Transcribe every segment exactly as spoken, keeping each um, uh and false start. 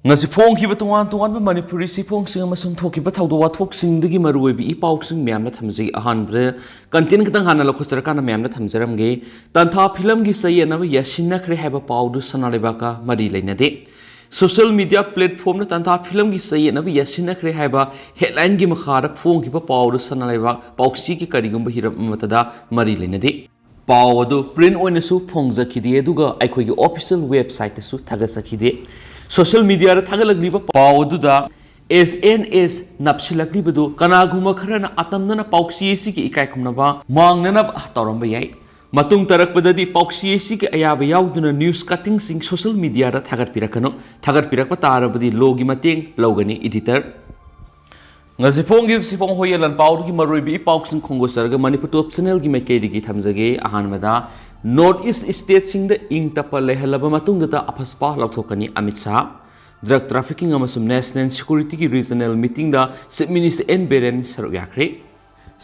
ꯉꯁꯤ ꯐꯣꯡꯈꯤꯕ ꯇꯣꯉꯥꯟ ꯇꯣꯉꯥꯟꯕ ꯃꯅꯤꯄꯨꯔꯤ ꯆꯦꯐꯣꯡꯁꯤꯡ ꯑꯃꯁꯨꯡ ꯊꯣꯛꯈꯤꯕ ꯊꯧꯗꯣꯛ ꯋꯥꯊꯣꯛꯁꯤꯡꯗꯒꯤ ꯃꯔꯨꯑꯣꯏꯕ ꯏ ꯄꯥꯎꯁꯤꯡ ꯃꯌꯥꯝꯅ ꯊꯝꯖꯩ꯫ ꯑꯍꯥꯟꯕꯗ content ꯈꯤꯇꯪ ꯍꯥꯟꯅ ꯂꯧꯈꯠꯆꯔꯀꯥꯟꯗ ꯃꯌꯥꯝꯅ ꯊꯝꯖꯔꯝꯒꯦ꯫ ꯇꯟꯊꯥ ꯐꯤꯂꯝꯒꯤ ꯆꯌꯦꯠꯅꯕ ꯌꯥꯁꯤꯟꯅꯈ꯭ꯔꯦ ꯍꯥꯏꯕ ꯄꯥꯎꯗꯨ ꯁꯅꯥ ꯂꯩꯕꯥꯛꯀ ꯃꯔꯤ ꯂꯩꯅꯗꯦ꯫ Social media platformꯗ ꯇꯟꯊꯥ ꯐꯤꯂꯝꯒꯤ ꯆꯌꯦꯠꯅꯕ ꯌꯥꯁꯤꯟꯅꯈ꯭ꯔꯦ ꯍꯥꯏꯕ headlineꯒꯤ ꯃꯈꯥꯗ ꯐꯣꯡꯈꯤꯕ ꯄꯥꯎꯗꯨ ꯁꯅꯥ ꯂꯩꯕꯥꯛ ꯄꯥꯎꯆꯦꯒꯤ ꯀꯔꯤꯒꯨꯝꯕ ꯍꯤꯔꯝ ꯑꯃꯠꯇꯗ ꯃꯔꯤ ꯂꯩꯅꯗꯦ꯫ ꯄꯥꯎ ꯑꯗꯨ print ꯑꯣꯏꯅꯁꯨ ꯐꯣꯡꯖꯈꯤꯗꯦ, ꯑꯗꯨꯒ ꯑꯩꯈꯣꯏꯒꯤ official websiteꯇꯁꯨ ꯊꯥꯒꯠꯆꯈꯤꯗꯦ꯫ Social mediaꯗ ꯊꯥꯒꯠꯂꯛꯂꯤꯕ ꯄꯥꯎ ꯑꯗꯨꯗ S N S ꯅꯞꯁꯤꯜꯂꯛꯂꯤꯕꯗꯨ ꯀꯅꯥꯒꯨꯝꯕ ꯈꯔꯅ ꯑꯇꯝꯅꯅ ꯄꯥꯎꯆꯦ ꯑꯁꯤꯒꯤ ꯏꯀꯥꯏ ꯈꯨꯝꯅꯕ ꯃꯥꯡꯅꯅꯕ ꯇꯧꯔꯝꯕ ꯌꯥꯏ꯫ ꯃꯇꯨꯡ ꯇꯥꯔꯛꯄꯗꯗꯤ ꯄꯥꯎꯆꯦ ꯑꯁꯤꯒꯤ ꯑꯌꯥꯕ ꯌꯥꯎꯗꯅ news cuttingꯁꯤꯡ social mediaꯗ ꯊꯥꯒꯠꯄꯤꯔꯛꯀꯅꯨ꯫ ꯊꯥꯒꯠꯄꯤꯔꯛꯄ ꯇꯥꯔꯕꯗꯤ lawꯒꯤ ꯃꯇꯦꯡ ꯂꯧꯒꯅꯤ꯫ Editor꯫ ꯉꯁꯤ ꯐꯣꯡꯈꯤꯕ ꯁꯤꯐꯣꯡ ꯍꯣꯌꯦ ꯂꯥꯟ ꯄꯥꯎꯗꯒꯤ ꯃꯔꯨꯑꯣꯏꯕ ꯏ ꯄꯥꯎꯁꯤꯡ ꯈꯣꯡꯒꯣꯠꯆꯔꯒ Manipur Top Channelꯒꯤ ꯃꯥꯏꯀꯩꯗꯒꯤ ꯊꯝꯖꯒꯦ꯫ ꯑꯍꯥꯟꯕꯗ, North East stateꯁꯤꯡꯗ ꯏꯪ ꯇꯞꯄ ꯂꯩꯍꯜꯂꯕ ꯃꯇꯨꯡꯗꯇ ꯑꯐꯁꯄꯥ ꯂꯧꯊꯣꯛꯀꯅꯤ ꯑꯃꯤꯠ ꯁꯥꯍ꯫ Drug trafficking ꯑꯃꯁꯨꯡ national securityꯒꯤ regional meetingꯗ Chief Minister N Biren ꯁꯔꯨꯛ ꯌꯥꯈ꯭ꯔꯦ꯫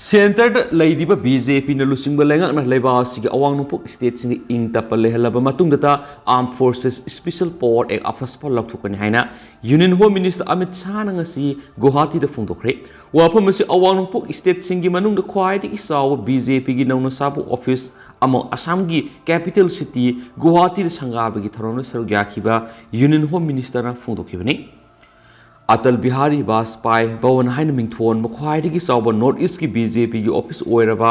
Centreꯗ ꯂꯩꯔꯤꯕ BJPꯅ ꯂꯨꯆꯤꯡꯕ ꯂꯩꯉꯥꯛꯅ ꯂꯩꯕꯥꯛ ꯑꯁꯤꯒꯤ ꯑꯋꯥꯡ ꯅꯣꯡꯄꯣꯛ stateꯁꯤꯡꯗ ꯏꯪ ꯇꯞꯄ ꯂꯩꯍꯜꯂꯕ ꯃꯇꯨꯡꯗꯇ Armed Forces Special Power Act ꯑꯐꯁꯄꯥ ꯂꯧꯊꯣꯛꯀꯅꯤ ꯍꯥꯏꯅ Union Home Minister ꯑꯃꯤꯠ ꯁꯥꯍꯅ ꯉꯁꯤ ꯒꯨꯋꯥꯍꯥꯇꯤꯗ ꯐꯣꯡꯗꯣꯛꯈ꯭ꯔꯦ꯫ ꯋꯥꯐꯝ ꯑꯁꯤ ꯑꯋꯥꯡ ꯅꯣꯡꯄꯣꯛ stateꯁꯤꯡꯒꯤ ꯃꯅꯨꯡꯗ ꯈ꯭ꯋꯥꯏꯗꯒꯤ ꯆꯥꯎꯕ BJPꯒꯤ ꯅꯧꯅ ꯁꯥꯕ office ꯑꯃ ꯑꯁꯥꯝꯒꯤ capital city ꯒꯨꯋꯥꯍꯥꯇꯤꯗ ꯁꯪꯒꯥꯕꯒꯤ ꯊꯧꯔꯝꯗ ꯁꯔꯨꯛ ꯌꯥꯈꯤꯕ Union Home Ministerꯅ ꯐꯣꯡꯗꯣꯛꯈꯤꯕꯅꯤ꯫ ꯑꯇꯜ ꯕꯤꯍꯥꯔꯤ ꯕꯥꯖꯄꯥꯏ ꯚꯋꯟ ꯍꯥꯏꯅ ꯃꯤꯡꯊꯣꯟꯕ ꯈ꯭ꯋꯥꯏꯗꯒꯤ ꯆꯥꯎꯕ North Eastꯀꯤ BJPꯒꯤ office ꯑꯣꯏꯔꯕ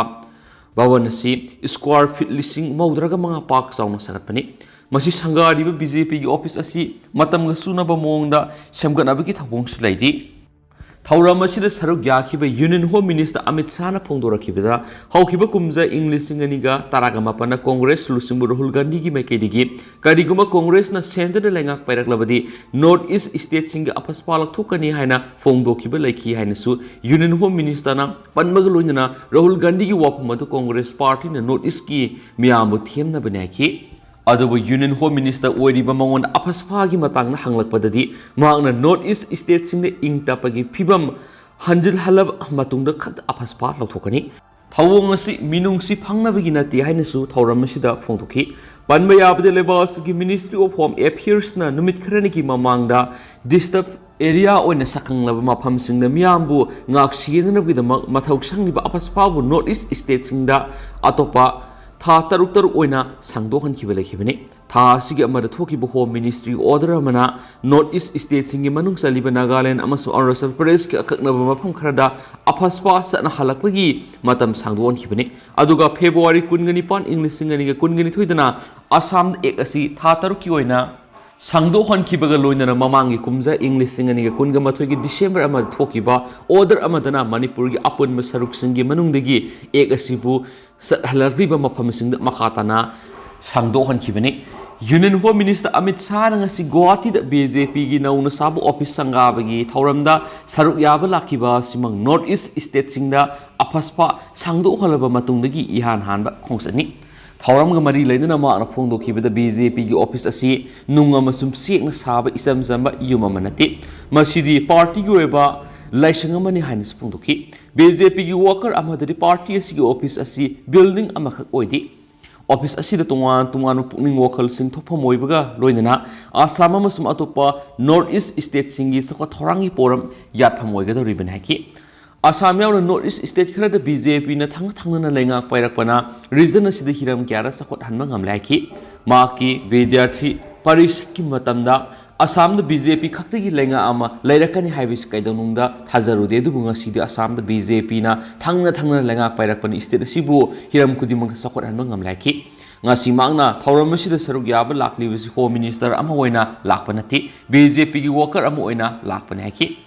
ꯚꯋꯟ ꯑꯁꯤ square feet ꯂꯤꯁꯤꯡ ꯃꯧꯗ꯭ꯔꯥꯒ ꯃꯉꯥ ꯄꯥꯛ ꯆꯥꯎꯅ ꯁꯥꯒꯠꯄꯅꯤ꯫ ꯃꯁꯤ ꯁꯪꯒꯥꯔꯤꯕ BJPꯒꯤ office ꯑꯁꯤ ꯃꯇꯝꯒ ꯆꯨꯅꯕ ꯃꯑꯣꯡꯗ ꯁꯦꯝꯒꯠꯅꯕꯒꯤ ꯊꯧꯑꯣꯡꯁꯨ ꯂꯩꯔꯤ꯫ ꯊꯧꯔꯝ ꯑꯁꯤꯗ ꯁꯔꯨꯛ ꯌꯥꯈꯤꯕ Union Home Minister ꯑꯃꯤꯠ ꯁꯥꯍꯅ ꯐꯣꯡꯗꯣꯔꯛꯈꯤꯕꯗ, ꯍꯧꯈꯤꯕ ꯀꯨꯝꯖꯥ ꯏꯪ ꯂꯤꯁꯤꯡ ꯑꯅꯤꯒ ꯇꯔꯥꯒ ꯃꯥꯄꯟꯗ Congress ꯂꯨꯆꯤꯡꯕ ꯔꯥꯍꯨꯜ ꯒꯥꯟꯙꯤꯒꯤ ꯃꯥꯏꯀꯩꯗꯒꯤ ꯀꯔꯤꯒꯨꯝꯕ Congressꯅ centreꯗ ꯂꯩꯉꯥꯛ ꯄꯥꯏꯔꯛꯂꯕꯗꯤ North East stateꯁꯤꯡꯒꯤ ꯑꯐꯁꯄꯥ ꯂꯧꯊꯣꯛꯀꯅꯤ ꯍꯥꯏꯅ ꯐꯣꯡꯗꯣꯛꯈꯤꯕ ꯂꯩꯈꯤ ꯍꯥꯏꯅꯁꯨ Union Home Ministerꯅ ꯄꯟꯕꯒ ꯂꯣꯏꯅꯅ ꯔꯥꯍꯨꯜ ꯒꯥꯟꯙꯤꯒꯤ ꯋꯥꯐꯝ ꯑꯗꯨ Congress partyꯅ North Eastꯀꯤ ꯃꯤꯌꯥꯝꯕꯨ ꯊꯦꯝꯅꯕꯅꯤ ꯍꯥꯏꯈꯤ꯫ ꯑꯗꯨꯕꯨ Union Home Minister ꯑꯣꯏꯔꯤꯕ ꯃꯉꯣꯟꯗ ꯑꯐꯁꯄꯥꯒꯤ ꯃꯇꯥꯡꯗ ꯍꯪꯂꯛꯄꯗꯗꯤ ꯃꯍꯥꯛꯅ North East stateꯁꯤꯡꯗ ꯏꯪ ꯇꯞꯄꯒꯤ ꯐꯤꯕꯝ ꯍꯟꯖꯤꯜꯍꯜꯂꯕ ꯃꯇꯨꯡꯗ ꯈꯛꯇ ꯑꯐꯁꯄꯥ ꯂꯧꯊꯣꯛꯀꯅꯤ꯫ ꯊꯧꯑꯣꯡ ꯑꯁꯤ ꯃꯤꯅꯨꯡꯁꯤ ꯐꯪꯅꯕꯒꯤ ꯅꯠꯇꯦ ꯍꯥꯏꯅꯁꯨ ꯊꯧꯔꯝ ꯑꯁꯤꯗ ꯐꯣꯡꯗꯣꯛꯈꯤ꯫ ꯄꯟꯕ ꯌꯥꯕꯗ, ꯂꯩꯕꯥꯛ ꯑꯁꯤꯒꯤ Ministry of Home Affairsꯅ ꯅꯨꯃꯤꯠ ꯈꯔꯅꯤꯒꯤ ꯃꯃꯥꯡꯗ disturbed area ꯑꯣꯏꯅ ꯁꯛꯈꯪꯂꯕ ꯃꯐꯝꯁꯤꯡꯗ ꯃꯤꯌꯥꯝꯕꯨ ꯉꯥꯛ ꯁꯦꯟꯅꯅꯕꯒꯤꯗꯃꯛ ꯃꯊꯧ ꯁꯪꯂꯤꯕ ꯑꯐꯁꯄꯥꯕꯨ North East stateꯁꯤꯡꯗ ꯑꯇꯣꯞꯄ ꯊꯥ ꯇꯔꯨꯛ ꯇꯔꯨꯛ ꯑꯣꯏꯅ ꯁꯥꯡꯗꯣꯛꯍꯟꯈꯤꯕ ꯂꯩꯈꯤꯕꯅꯤ꯫ ꯊꯥ ꯑꯁꯤꯒꯤ ꯑꯃꯗ ꯊꯣꯛꯈꯤꯕ Home Ministry order ꯑꯃꯅ North East stateꯁꯤꯡꯒꯤ ꯃꯅꯨꯡ ꯆꯜꯂꯤꯕ ꯅꯥꯒꯥꯂꯦꯟ ꯑꯃꯁꯨꯡ ꯑꯔꯨꯅꯥꯆꯜ ꯄ꯭ꯔꯗꯦꯁꯀꯤ ꯑꯀꯛꯅꯕ ꯃꯐꯝ ꯈꯔꯗ ꯑꯐꯁꯄꯥ ꯆꯠꯅꯍꯜꯂꯛꯄꯒꯤ ꯃꯇꯝ ꯁꯥꯡꯗꯣꯛꯍꯟꯈꯤꯕꯅꯤ꯫ ꯑꯗꯨꯒ February ꯀꯨꯟꯒ ꯅꯤꯄꯥꯟ, ꯏꯪ ꯂꯤꯁꯤꯡ ꯑꯅꯤꯒ ꯀꯨꯟꯒ ꯅꯤꯊꯣꯏꯗꯅ ꯑꯁꯥꯝꯗ Act ꯑꯁꯤ ꯊꯥ ꯇꯔꯨꯛꯀꯤ ꯑꯣꯏꯅ ꯁꯥꯡꯗꯣꯛꯍꯟꯈꯤꯕꯒ ꯂꯣꯏꯅꯅ ꯃꯃꯥꯡꯒꯤ ꯀꯨꯝꯖꯥ, ꯏꯪ ꯂꯤꯁꯤꯡ ꯑꯅꯤꯒ ꯀꯨꯟꯒ ꯃꯥꯊꯣꯏꯒꯤ December ꯑꯃꯗ ꯊꯣꯛꯈꯤꯕ order ꯑꯃꯗꯅ ꯃꯅꯤꯄꯨꯔꯒꯤ ꯑꯄꯨꯟꯕ ꯁꯔꯨꯛꯁꯤꯡꯒꯤ ꯃꯅꯨꯡꯗꯒꯤ Act ꯑꯁꯤꯕꯨ ꯆꯠꯍꯜꯂꯛꯂꯤꯕ ꯃꯐꯝꯁꯤꯡꯗ ꯃꯈꯥ ꯇꯥꯅ ꯁꯥꯡꯗꯣꯛꯍꯟꯈꯤꯕꯅꯤ꯫ Union Home Minister ꯑꯃꯤꯠ ꯁꯥꯍꯅ ꯉꯁꯤ ꯒꯨꯋꯥꯍꯥꯇꯤꯗ BJPꯒꯤ ꯅꯧꯅ ꯁꯥꯕ office ꯁꯪꯒꯥꯕꯒꯤ ꯊꯧꯔꯝꯗ ꯁꯔꯨꯛ ꯌꯥꯕ ꯂꯥꯛꯈꯤꯕ ꯑꯁꯤꯃꯛ North East stateꯁꯤꯡꯗ ꯑꯐꯁꯄꯥ ꯁꯥꯡꯗꯣꯛꯍꯜꯂꯕ ꯃꯇꯨꯡꯗꯒꯤ ꯏꯍꯥꯟ ꯍꯥꯟꯕ ꯈꯣꯡꯆꯠꯅꯤ꯫ ꯊꯧꯔꯝꯒ ꯃꯔꯤ ꯂꯩꯅꯅ ꯃꯍꯥꯛꯅ ꯐꯣꯡꯗꯣꯛꯈꯤꯕꯗ, BJPꯒꯤ office ꯑꯁꯤ ꯅꯨꯡ ꯑꯃꯁꯨꯡ ꯆꯦꯛꯅ ꯁꯥꯕ ꯏꯆꯝ ꯆꯝꯕ ꯌꯨꯝ ꯑꯃ ꯅꯠꯇꯦ꯫ ꯃꯁꯤꯗꯤ partyꯒꯤ ꯑꯣꯏꯕ ꯂꯥꯏꯁꯪ ꯑꯃꯅꯤ ꯍꯥꯏꯅꯁꯨ ꯐꯣꯡꯗꯣꯛꯈꯤ꯫ BJPꯒꯤ worker ꯑꯃꯗꯗꯤ party ꯑꯁꯤꯒꯤ office ꯑꯁꯤ building ꯑꯃꯈꯛ ꯑꯣꯏꯗꯦ꯫ Office ꯑꯁꯤꯗ ꯇꯣꯉꯥꯟ ꯇꯣꯉꯥꯟꯕ ꯄꯨꯛꯅꯤꯡ ꯋꯥꯈꯜꯁꯤꯡ ꯊꯣꯛꯐꯝ ꯑꯣꯏꯕꯒ ꯂꯣꯏꯅꯅ ꯑꯁꯥꯝ ꯑꯃꯁꯨꯡ ꯑꯇꯣꯞꯄ North East stateꯁꯤꯡꯒꯤ ꯆꯥꯎꯈꯠ ꯊꯧꯔꯥꯡꯒꯤ ꯄꯣꯔꯝ ꯌꯥꯠꯐꯝ ꯑꯣꯏꯒꯗꯧꯔꯤꯕꯅꯤ ꯍꯥꯏꯈꯤ꯫ ꯑꯁꯥꯝ ꯌꯥꯎꯅ North East state ꯈꯔꯗ BJPꯅ ꯊꯪꯅ ꯊꯪꯅꯅ ꯂꯩꯉꯥꯛ ꯄꯥꯏꯔꯛꯄꯅ region ꯑꯁꯤꯗ ꯍꯤꯔꯝ ꯀꯌꯥꯗ ꯆꯥꯎꯈꯠꯍꯟꯕ ꯉꯝꯂꯦ ꯍꯥꯏꯈꯤ꯫ ꯃꯍꯥꯛꯀꯤ ꯕꯤꯗ꯭ꯌꯥꯔꯊꯤ ꯄꯔꯤꯁꯠꯀꯤ ꯃꯇꯝꯗ ꯑꯁꯥꯝꯗ BJP ꯈꯛꯇꯒꯤ ꯂꯩꯉꯥꯛ ꯑꯃ ꯂꯩꯔꯛꯀꯅꯤ ꯍꯥꯏꯕꯁꯤ ꯀꯩꯗꯧꯅꯨꯡꯗ ꯊꯥꯖꯔꯨꯗꯦ, ꯑꯗꯨꯕꯨ ꯉꯁꯤꯗꯤ ꯑꯁꯥꯝꯗ BJPꯅ ꯊꯪꯅ ꯊꯪꯅꯅ ꯂꯩꯉꯥꯛ ꯄꯥꯏꯔꯛꯄꯅ state ꯑꯁꯤꯕꯨ ꯍꯤꯔꯝ ꯈꯨꯗꯤꯡꯃꯛꯇ ꯆꯥꯎꯈꯠꯍꯟꯕ ꯉꯝꯂꯦ ꯍꯥꯏꯈꯤ꯫ ꯉꯁꯤ ꯃꯍꯥꯛꯅ ꯊꯧꯔꯝ ꯑꯁꯤꯗ ꯁꯔꯨꯛ ꯌꯥꯕ ꯂꯥꯛꯂꯤꯕꯁꯤ Home Minister ꯑꯃ ꯑꯣꯏꯅ ꯂꯥꯛꯄ ꯅꯠꯇꯦ, BJPꯒꯤ worker ꯑꯃ ꯑꯣꯏꯅ ꯂꯥꯛꯄꯅꯤ ꯍꯥꯏꯈꯤ꯫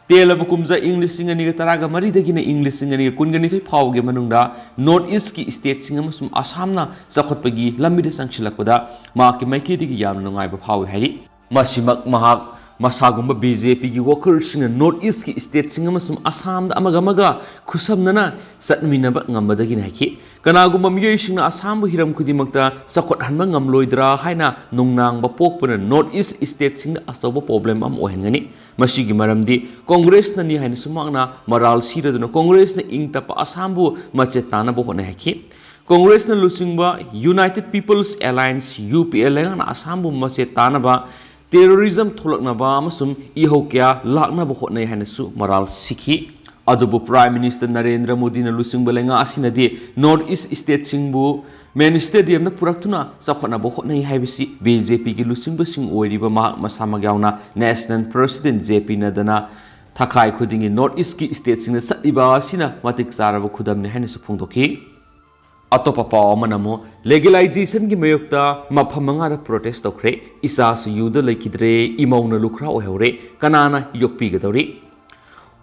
ꯇꯦꯜꯂꯕ ꯀꯨꯝꯖꯥ ꯏꯪ ꯂꯤꯁꯤꯡ ꯑꯅꯤꯒ ꯇꯔꯥꯒ ꯃꯔꯤꯗꯒꯤꯅ ꯏꯪ ꯂꯤꯁꯤꯡ ꯑꯅꯤꯒ ꯀꯨꯟꯒ ꯅꯤꯊꯣꯏ ꯐꯥꯎꯕꯒꯤ ꯃꯅꯨꯡꯗ North Eastꯀꯤ stateꯁꯤꯡ ꯑꯃꯁꯨꯡ ꯑꯁꯥꯝꯅ ꯆꯥꯎꯈꯠꯄꯒꯤ ꯂꯝꯕꯤꯗ ꯆꯪꯁꯤꯜꯂꯛꯄꯗ ꯃꯍꯥꯛꯀꯤ ꯃꯥꯏꯀꯩꯗꯒꯤ ꯌꯥꯝꯅ ꯅꯨꯡꯉꯥꯏꯕ ꯐꯥꯎꯏ ꯍꯥꯏꯔꯤ꯫ ꯃꯁꯤꯃꯛ ꯃꯍꯥꯛ ꯃꯁꯥꯒꯨꯝꯕ ꯕꯤ ꯖꯦ ꯄꯤꯒꯤ ꯋꯥꯀꯔꯁꯤꯡꯅ ꯅꯣꯔꯠ ꯏꯁꯀꯤ ꯁ꯭ꯇꯦꯠꯁꯤꯡ ꯑꯃꯁꯨꯡ ꯑꯁꯥꯝꯗ ꯑꯃꯒ ꯑꯃꯒ ꯈꯨꯠꯁꯝꯅꯅ ꯆꯠꯃꯤꯟꯅꯕ ꯉꯝꯕꯗꯒꯤꯅꯤ ꯍꯥꯏꯈꯤ꯫ ꯀꯅꯥꯒꯨꯝꯕ ꯃꯤꯑꯣꯏꯁꯤꯡꯅ ꯑꯁꯥꯝꯕꯨ ꯍꯤꯔꯝ ꯈꯨꯗꯤꯡꯃꯛꯇ ꯆꯥꯎꯈꯠꯍꯟꯕ ꯉꯝꯂꯣꯏꯗ꯭ꯔꯥ ꯍꯥꯏꯅ ꯅꯨꯡꯅꯥꯡꯕ ꯄꯣꯛꯄꯅ ꯅꯣꯔꯠ ꯏꯁ ꯁ꯭ꯇꯦꯠꯁꯤꯡꯗ ꯑꯆꯧꯕ ꯄ꯭ꯔꯣꯕ꯭ꯂꯦꯝ ꯑꯃ ꯑꯣꯏꯍꯟꯒꯅꯤ꯫ ꯃꯁꯤꯒꯤ ꯃꯔꯝꯗꯤ ꯀꯣꯡꯒ꯭ꯔꯦꯁꯅꯅꯤ ꯍꯥꯏꯅꯁꯨ ꯃꯍꯥꯛꯅ ꯃꯔꯥꯜ ꯁꯤꯔꯗꯨꯅ ꯀꯣꯡꯒ꯭ꯔꯦꯁꯅ ꯏꯪ ꯇꯞꯄ ꯑꯁꯥꯝꯕꯨ ꯃꯆꯦꯠ ꯇꯥꯅꯕ ꯍꯣꯠꯅꯩ ꯍꯥꯏꯈꯤ꯫ ꯀꯣꯡꯒ꯭ꯔꯦꯁꯅ ꯂꯨꯆꯤꯡꯕ United People's Alliance, ꯌꯨ ꯄꯤ ꯑꯦ, ꯂꯩꯉꯥꯛꯅ ꯑꯁꯥꯝꯕꯨ ꯃꯆꯦꯠ ꯇꯥꯅꯕ, ꯇꯦꯔꯣꯔꯤꯖꯝ ꯊꯣꯛꯂꯛꯅꯕ ꯑꯃꯁꯨꯡ ꯏꯍꯧ ꯀꯌꯥ ꯂꯥꯛꯅꯕ ꯍꯣꯠꯅꯩ ꯍꯥꯏꯅꯁꯨ ꯃꯔꯥꯜ ꯁꯤꯈꯤ꯫ ꯑꯗꯨꯕꯨ Prime Minister ꯅꯔꯦꯟꯗ꯭ꯔ ꯃꯣꯗꯤꯅ ꯂꯨꯆꯤꯡꯕ ꯂꯩꯉꯥꯛ ꯑꯁꯤꯅꯗꯤ ꯅꯣꯔꯠ ꯏꯁ ꯁ꯭ꯇꯦꯠꯁꯤꯡꯕꯨ ꯃꯦꯟ ꯁ꯭ꯇꯦꯗꯤꯌꯝꯗ ꯄꯨꯔꯛꯇꯨꯅ ꯆꯥꯎꯈꯠꯅꯕ ꯍꯣꯠꯅꯩ ꯍꯥꯏꯕꯁꯤ ꯕꯤ ꯖꯦ ꯄꯤꯒꯤ ꯂꯨꯆꯤꯡꯕꯁꯤꯡ ꯑꯣꯏꯔꯤꯕ ꯃꯍꯥꯛ ꯃꯁꯥꯃꯛ ꯌꯥꯎꯅ National President ꯖꯦ ꯄꯤ ꯅꯗ꯭ꯗꯥꯅ ꯊꯥꯈꯥꯏ ꯈꯨꯗꯤꯡꯒꯤ ꯅꯣꯔꯠ ꯏꯁꯀꯤ ꯁ꯭ꯇꯦꯠꯁꯤꯡꯗ ꯆꯠꯂꯤꯕ ꯑꯁꯤꯅ ꯃꯇꯤꯛ ꯆꯥꯔꯕ ꯈꯨꯗꯝꯅꯤ ꯍꯥꯏꯅꯁꯨ ꯐꯣꯡꯗꯣꯛꯈꯤ꯫ ꯑꯇꯣꯞꯄ ꯄꯥꯎ ꯑꯃꯅ ꯑꯃꯨꯛ ꯂꯦꯒꯦꯂꯥꯏꯖꯦꯁꯟꯒꯤ ꯃꯥꯌꯣꯛꯇ ꯃꯐꯝ ꯃꯉꯥꯗ ꯄ꯭ꯔꯣꯇꯦꯁ ꯇꯧꯈ꯭ꯔꯦ꯫ ꯏꯆꯥꯁꯨ ꯌꯨꯗ ꯂꯩꯈꯤꯗ꯭ꯔꯦ, ꯏꯃꯧꯅ ꯂꯨꯈ꯭ꯔꯥ ꯑꯣꯏꯍꯧꯔꯦ, ꯀꯅꯥꯅ ꯌꯣꯛꯄꯤꯒꯗꯧꯔꯤ?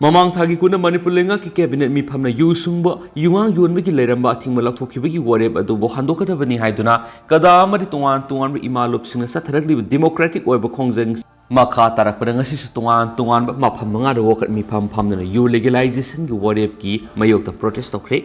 ꯃꯃꯥꯡ ꯊꯥꯒꯤ ꯀꯨꯟꯗ ꯃꯅꯤꯄꯨꯔ ꯂꯩꯉꯥꯛꯀꯤ ꯀꯦꯕꯤꯅꯦꯠ ꯃꯤꯐꯝꯅ ꯌꯨ ꯁꯨꯡꯕ, ꯌꯨꯉꯥ ꯌꯣꯟꯕꯒꯤ ꯂꯩꯔꯝꯕ ꯑꯊꯤꯡꯕ ꯂꯧꯊꯣꯛꯈꯤꯕꯒꯤ ꯋꯥꯔꯦꯞ ꯑꯗꯨꯕꯨ ꯍꯟꯗꯣꯛꯀꯗꯕꯅꯤ ꯍꯥꯏꯗꯨꯅ ꯀꯗꯥ ꯑꯃꯗꯤ ꯇꯣꯉꯥꯟ ꯇꯣꯉꯥꯟꯕ ꯏꯃꯥ ꯂꯨꯞꯁꯤꯡꯅ ꯆꯠꯊꯔꯛꯂꯤꯕ ꯗꯦꯃꯣꯀ꯭ꯔꯦꯇꯤꯛ ꯑꯣꯏꯕ ꯈꯣꯡꯖꯪ ꯃꯈꯥ ꯇꯥꯔꯛꯄꯗ ꯉꯁꯤꯁꯨ ꯇꯣꯉꯥꯟ ꯇꯣꯉꯥꯟꯕ ꯃꯐꯝ ꯃꯉꯥꯗ ꯋꯥꯀꯠ ꯃꯤꯐꯝ ꯐꯝꯗꯨꯅ ꯌꯨ ꯂꯦꯒꯦꯂꯥꯏꯖꯦꯁꯟꯒꯤ ꯋꯥꯔꯦꯞꯀꯤ ꯃꯥꯌꯣꯛꯇ ꯄ꯭ꯔꯣꯇꯦꯁ ꯇꯧꯈ꯭ꯔꯦ꯫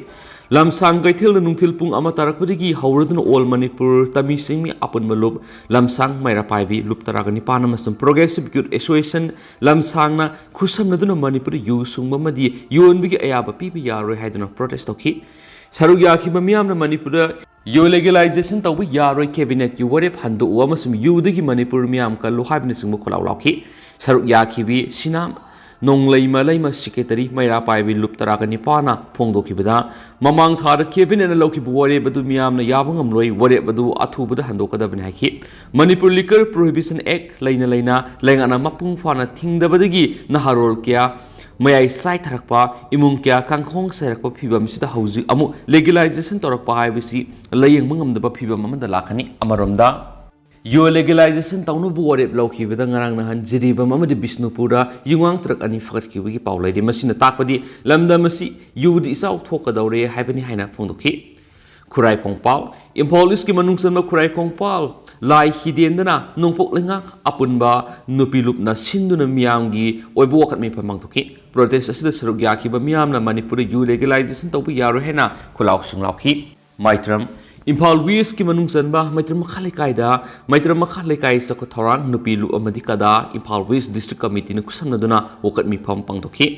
ꯂꯝꯁꯥꯡ ꯀꯩꯊꯦꯜꯗ ꯅꯨꯡꯊꯤꯜ ꯄꯨꯡ ꯑꯃ ꯇꯥꯔꯛꯄꯗꯒꯤ ꯍꯧꯔꯗꯨꯅ ꯑꯣꯜ ꯃꯅꯤꯄꯨꯔ ꯇꯃꯤ ꯁꯤꯡꯃꯤ ꯑꯄꯨꯟꯕ ꯂꯨꯞ, ꯂꯝꯁꯥꯡ ꯃꯩꯔꯥ ꯄꯥꯏꯕꯤ ꯂꯨꯞ ꯇꯔꯥꯒ ꯅꯤꯄꯥꯟ ꯑꯃꯁꯨꯡ ꯄ꯭ꯔꯣꯒ꯭ꯔꯦꯁꯤꯚ ꯌꯨꯠ ꯑꯦꯁꯣꯁꯤꯌꯦꯁꯟ ꯂꯝꯁꯥꯡꯅ ꯈꯨꯠꯁꯝꯅꯗꯨꯅ ꯃꯅꯤꯄꯨꯔꯗ ꯌꯨ ꯁꯨꯡꯕ ꯑꯃꯗꯤ ꯌꯣꯟꯕꯒꯤ ꯑꯌꯥꯕ ꯄꯤꯕ ꯌꯥꯔꯣꯏ ꯍꯥꯏꯗꯨꯅ ꯄ꯭ꯔꯣꯇꯦꯁ ꯇꯧꯈꯤ꯫ ꯁꯔꯨꯛ ꯌꯥꯈꯤꯕ ꯃꯤꯌꯥꯝꯅ ꯃꯅꯤꯄꯨꯔꯗ ꯌꯨ ꯂꯦꯒꯦꯂꯥꯏꯖꯦꯁꯟ ꯇꯧꯕ ꯌꯥꯔꯣꯏ, ꯀꯦꯕꯤꯅꯦꯠꯀꯤ ꯋꯥꯔꯦꯞ ꯍꯟꯗꯣꯛꯎ ꯑꯃꯁꯨꯡ ꯌꯨꯗꯒꯤ ꯃꯅꯤꯄꯨꯔ ꯃꯤꯌꯥꯝ ꯀꯜꯂꯨ ꯍꯥꯏꯕꯅꯆꯤꯡꯕ ꯈꯣꯜꯂꯥꯎ ꯂꯥꯎꯈꯤ꯫ ꯁꯔꯨꯛ ꯌꯥꯈꯤꯕꯤ ꯁꯤꯅꯥꯝ ꯅꯣꯡꯂꯩꯃ ꯂꯩꯃ, ꯁꯦꯀ꯭ꯔꯦꯇꯔꯤ ꯃꯩꯔꯥ ꯄꯥꯏꯕꯤ ꯂꯨꯞ ꯇꯔꯥꯒ ꯅꯤꯄꯥꯟꯅ ꯐꯣꯡꯗꯣꯛꯈꯤꯕꯗ, ꯃꯃꯥꯡ ꯊꯥꯗ ꯀꯦꯕꯤꯅꯦꯠꯅ ꯂꯧꯈꯤꯕ ꯋꯥꯔꯦꯞ ꯑꯗꯨ ꯃꯤꯌꯥꯝꯅ ꯌꯥꯕ ꯉꯝꯂꯣꯏ, ꯋꯥꯔꯦꯞ ꯑꯗꯨ ꯑꯊꯨꯕꯗ ꯍꯟꯗꯣꯛꯀꯗꯕꯅꯤ ꯍꯥꯏꯈꯤ꯫ ꯃꯅꯤꯄꯨꯔ ꯂꯤꯀꯔ ꯄ꯭ꯔꯣꯍꯤꯕꯤꯁꯟ ꯑꯦꯛ ꯂꯩꯅ ꯂꯩꯅ ꯂꯩꯉꯥꯛꯅ ꯃꯄꯨꯡ ꯐꯥꯅ ꯊꯤꯡꯗꯕꯗꯒꯤ ꯅꯍꯥꯔꯣꯜ ꯀꯌꯥ ꯃꯌꯥꯏ ꯆꯥꯏꯊꯔꯛꯄ, ꯏꯃꯨꯡ ꯀꯌꯥ ꯀꯥꯡꯈꯣꯡ ꯁꯦꯔꯛꯄ ꯐꯤꯕꯝꯁꯤꯗ ꯍꯧꯖꯤꯛ ꯑꯃꯨꯛ ꯂꯦꯒꯦꯂꯥꯏꯖꯦꯁꯟ ꯇꯧꯔꯛꯄ ꯍꯥꯏꯕꯁꯤ ꯂꯥꯌꯦꯡꯕ ꯉꯝꯗꯕ ꯐꯤꯕꯝ ꯑꯃꯗ ꯂꯥꯛꯀꯅꯤ꯫ ꯑꯃꯔꯣꯝꯗ, ꯌꯨ ꯂꯦꯒꯦꯂꯥꯏꯖꯦꯁꯟ ꯇꯧꯅꯕ ꯋꯥꯔꯦꯞ ꯂꯧꯈꯤꯕꯗ ꯉꯔꯥꯡ ꯅꯍꯥꯟ ꯖꯤꯔꯤꯕꯥꯝ ꯑꯃꯗꯤ ꯕꯤꯁꯅꯨꯄꯨꯔꯗ ꯌꯨꯉꯥꯡ ꯇ꯭ꯔꯛ ꯑꯅꯤ ꯐꯒꯠꯈꯤꯕꯒꯤ ꯄꯥꯎ ꯂꯩꯔꯤ꯫ ꯃꯁꯤꯅ ꯇꯥꯛꯄꯗꯤ ꯂꯝꯗꯝ ꯑꯁꯤ ꯌꯨꯗꯤ ꯏꯆꯥꯎ ꯊꯣꯛꯀꯗꯧꯔꯦ ꯍꯥꯏꯕꯅꯤ ꯍꯥꯏꯅ ꯐꯣꯡꯗꯣꯛꯈꯤ꯫ ꯈꯨꯔꯥꯏ ꯀꯣꯡꯄꯥꯜ, ꯏꯝꯐꯥꯜ ꯏꯁꯀꯤ ꯃꯅꯨꯡ ꯆꯟꯕ ꯈꯨꯔꯥꯏ ꯀꯣꯡꯄꯥꯜ ꯂꯥꯏ ꯍꯤꯗꯦꯟꯗꯅ ꯅꯣꯡꯄꯣꯛ ꯂꯩꯉꯥꯛ ꯑꯄꯨꯟꯕ ꯅꯨꯄꯤ ꯂꯨꯞꯅ ꯁꯤꯟꯗꯨꯅ ꯃꯤꯌꯥꯝꯒꯤ ꯑꯣꯏꯕ ꯋꯥꯀꯠ ꯃꯤꯐꯝ ꯄꯥꯡꯊꯣꯛꯈꯤ꯫ ꯄ꯭ꯔꯣꯇꯦꯁ ꯑꯁꯤꯗ ꯁꯔꯨꯛ ꯌꯥꯈꯤꯕ ꯃꯤꯌꯥꯝꯅ ꯃꯅꯤꯄꯨꯔꯗ ꯌꯨ ꯂꯦꯒꯦꯂꯥꯏꯖꯦꯁꯟ ꯇꯧꯕ ꯌꯥꯔꯣꯏ ꯍꯥꯏꯅ ꯈꯨꯂꯥꯎꯁꯤꯡ ꯂꯥꯎꯈꯤ꯫ ꯃꯥꯏꯇ꯭ꯔꯝ, ꯏꯝꯐꯥꯜ ꯋꯦꯁꯀꯤ ꯃꯅꯨꯡ ꯆꯟꯕ ꯃꯩꯇ꯭ꯔꯝ ꯃꯈꯥ ꯂꯩꯀꯥꯏꯗ ꯃꯩꯇ꯭ꯔꯝ ꯃꯈꯥ ꯂꯩꯀꯥꯏ ꯆꯥꯎꯈꯠ ꯊꯧꯔꯥꯡ ꯅꯨꯄꯤ ꯂꯨꯞ ꯑꯃꯗꯤ ꯀꯗꯥ ꯏꯝꯐꯥꯜ ꯋꯦꯁ ꯗꯤꯁꯇ꯭ꯔꯤꯛ ꯀꯃꯤꯇꯤꯅ ꯈꯨꯠꯁꯝꯅꯗꯨꯅ ꯋꯥꯀꯠ ꯃꯤꯐꯝ ꯄꯥꯡꯊꯣꯛꯈꯤ꯫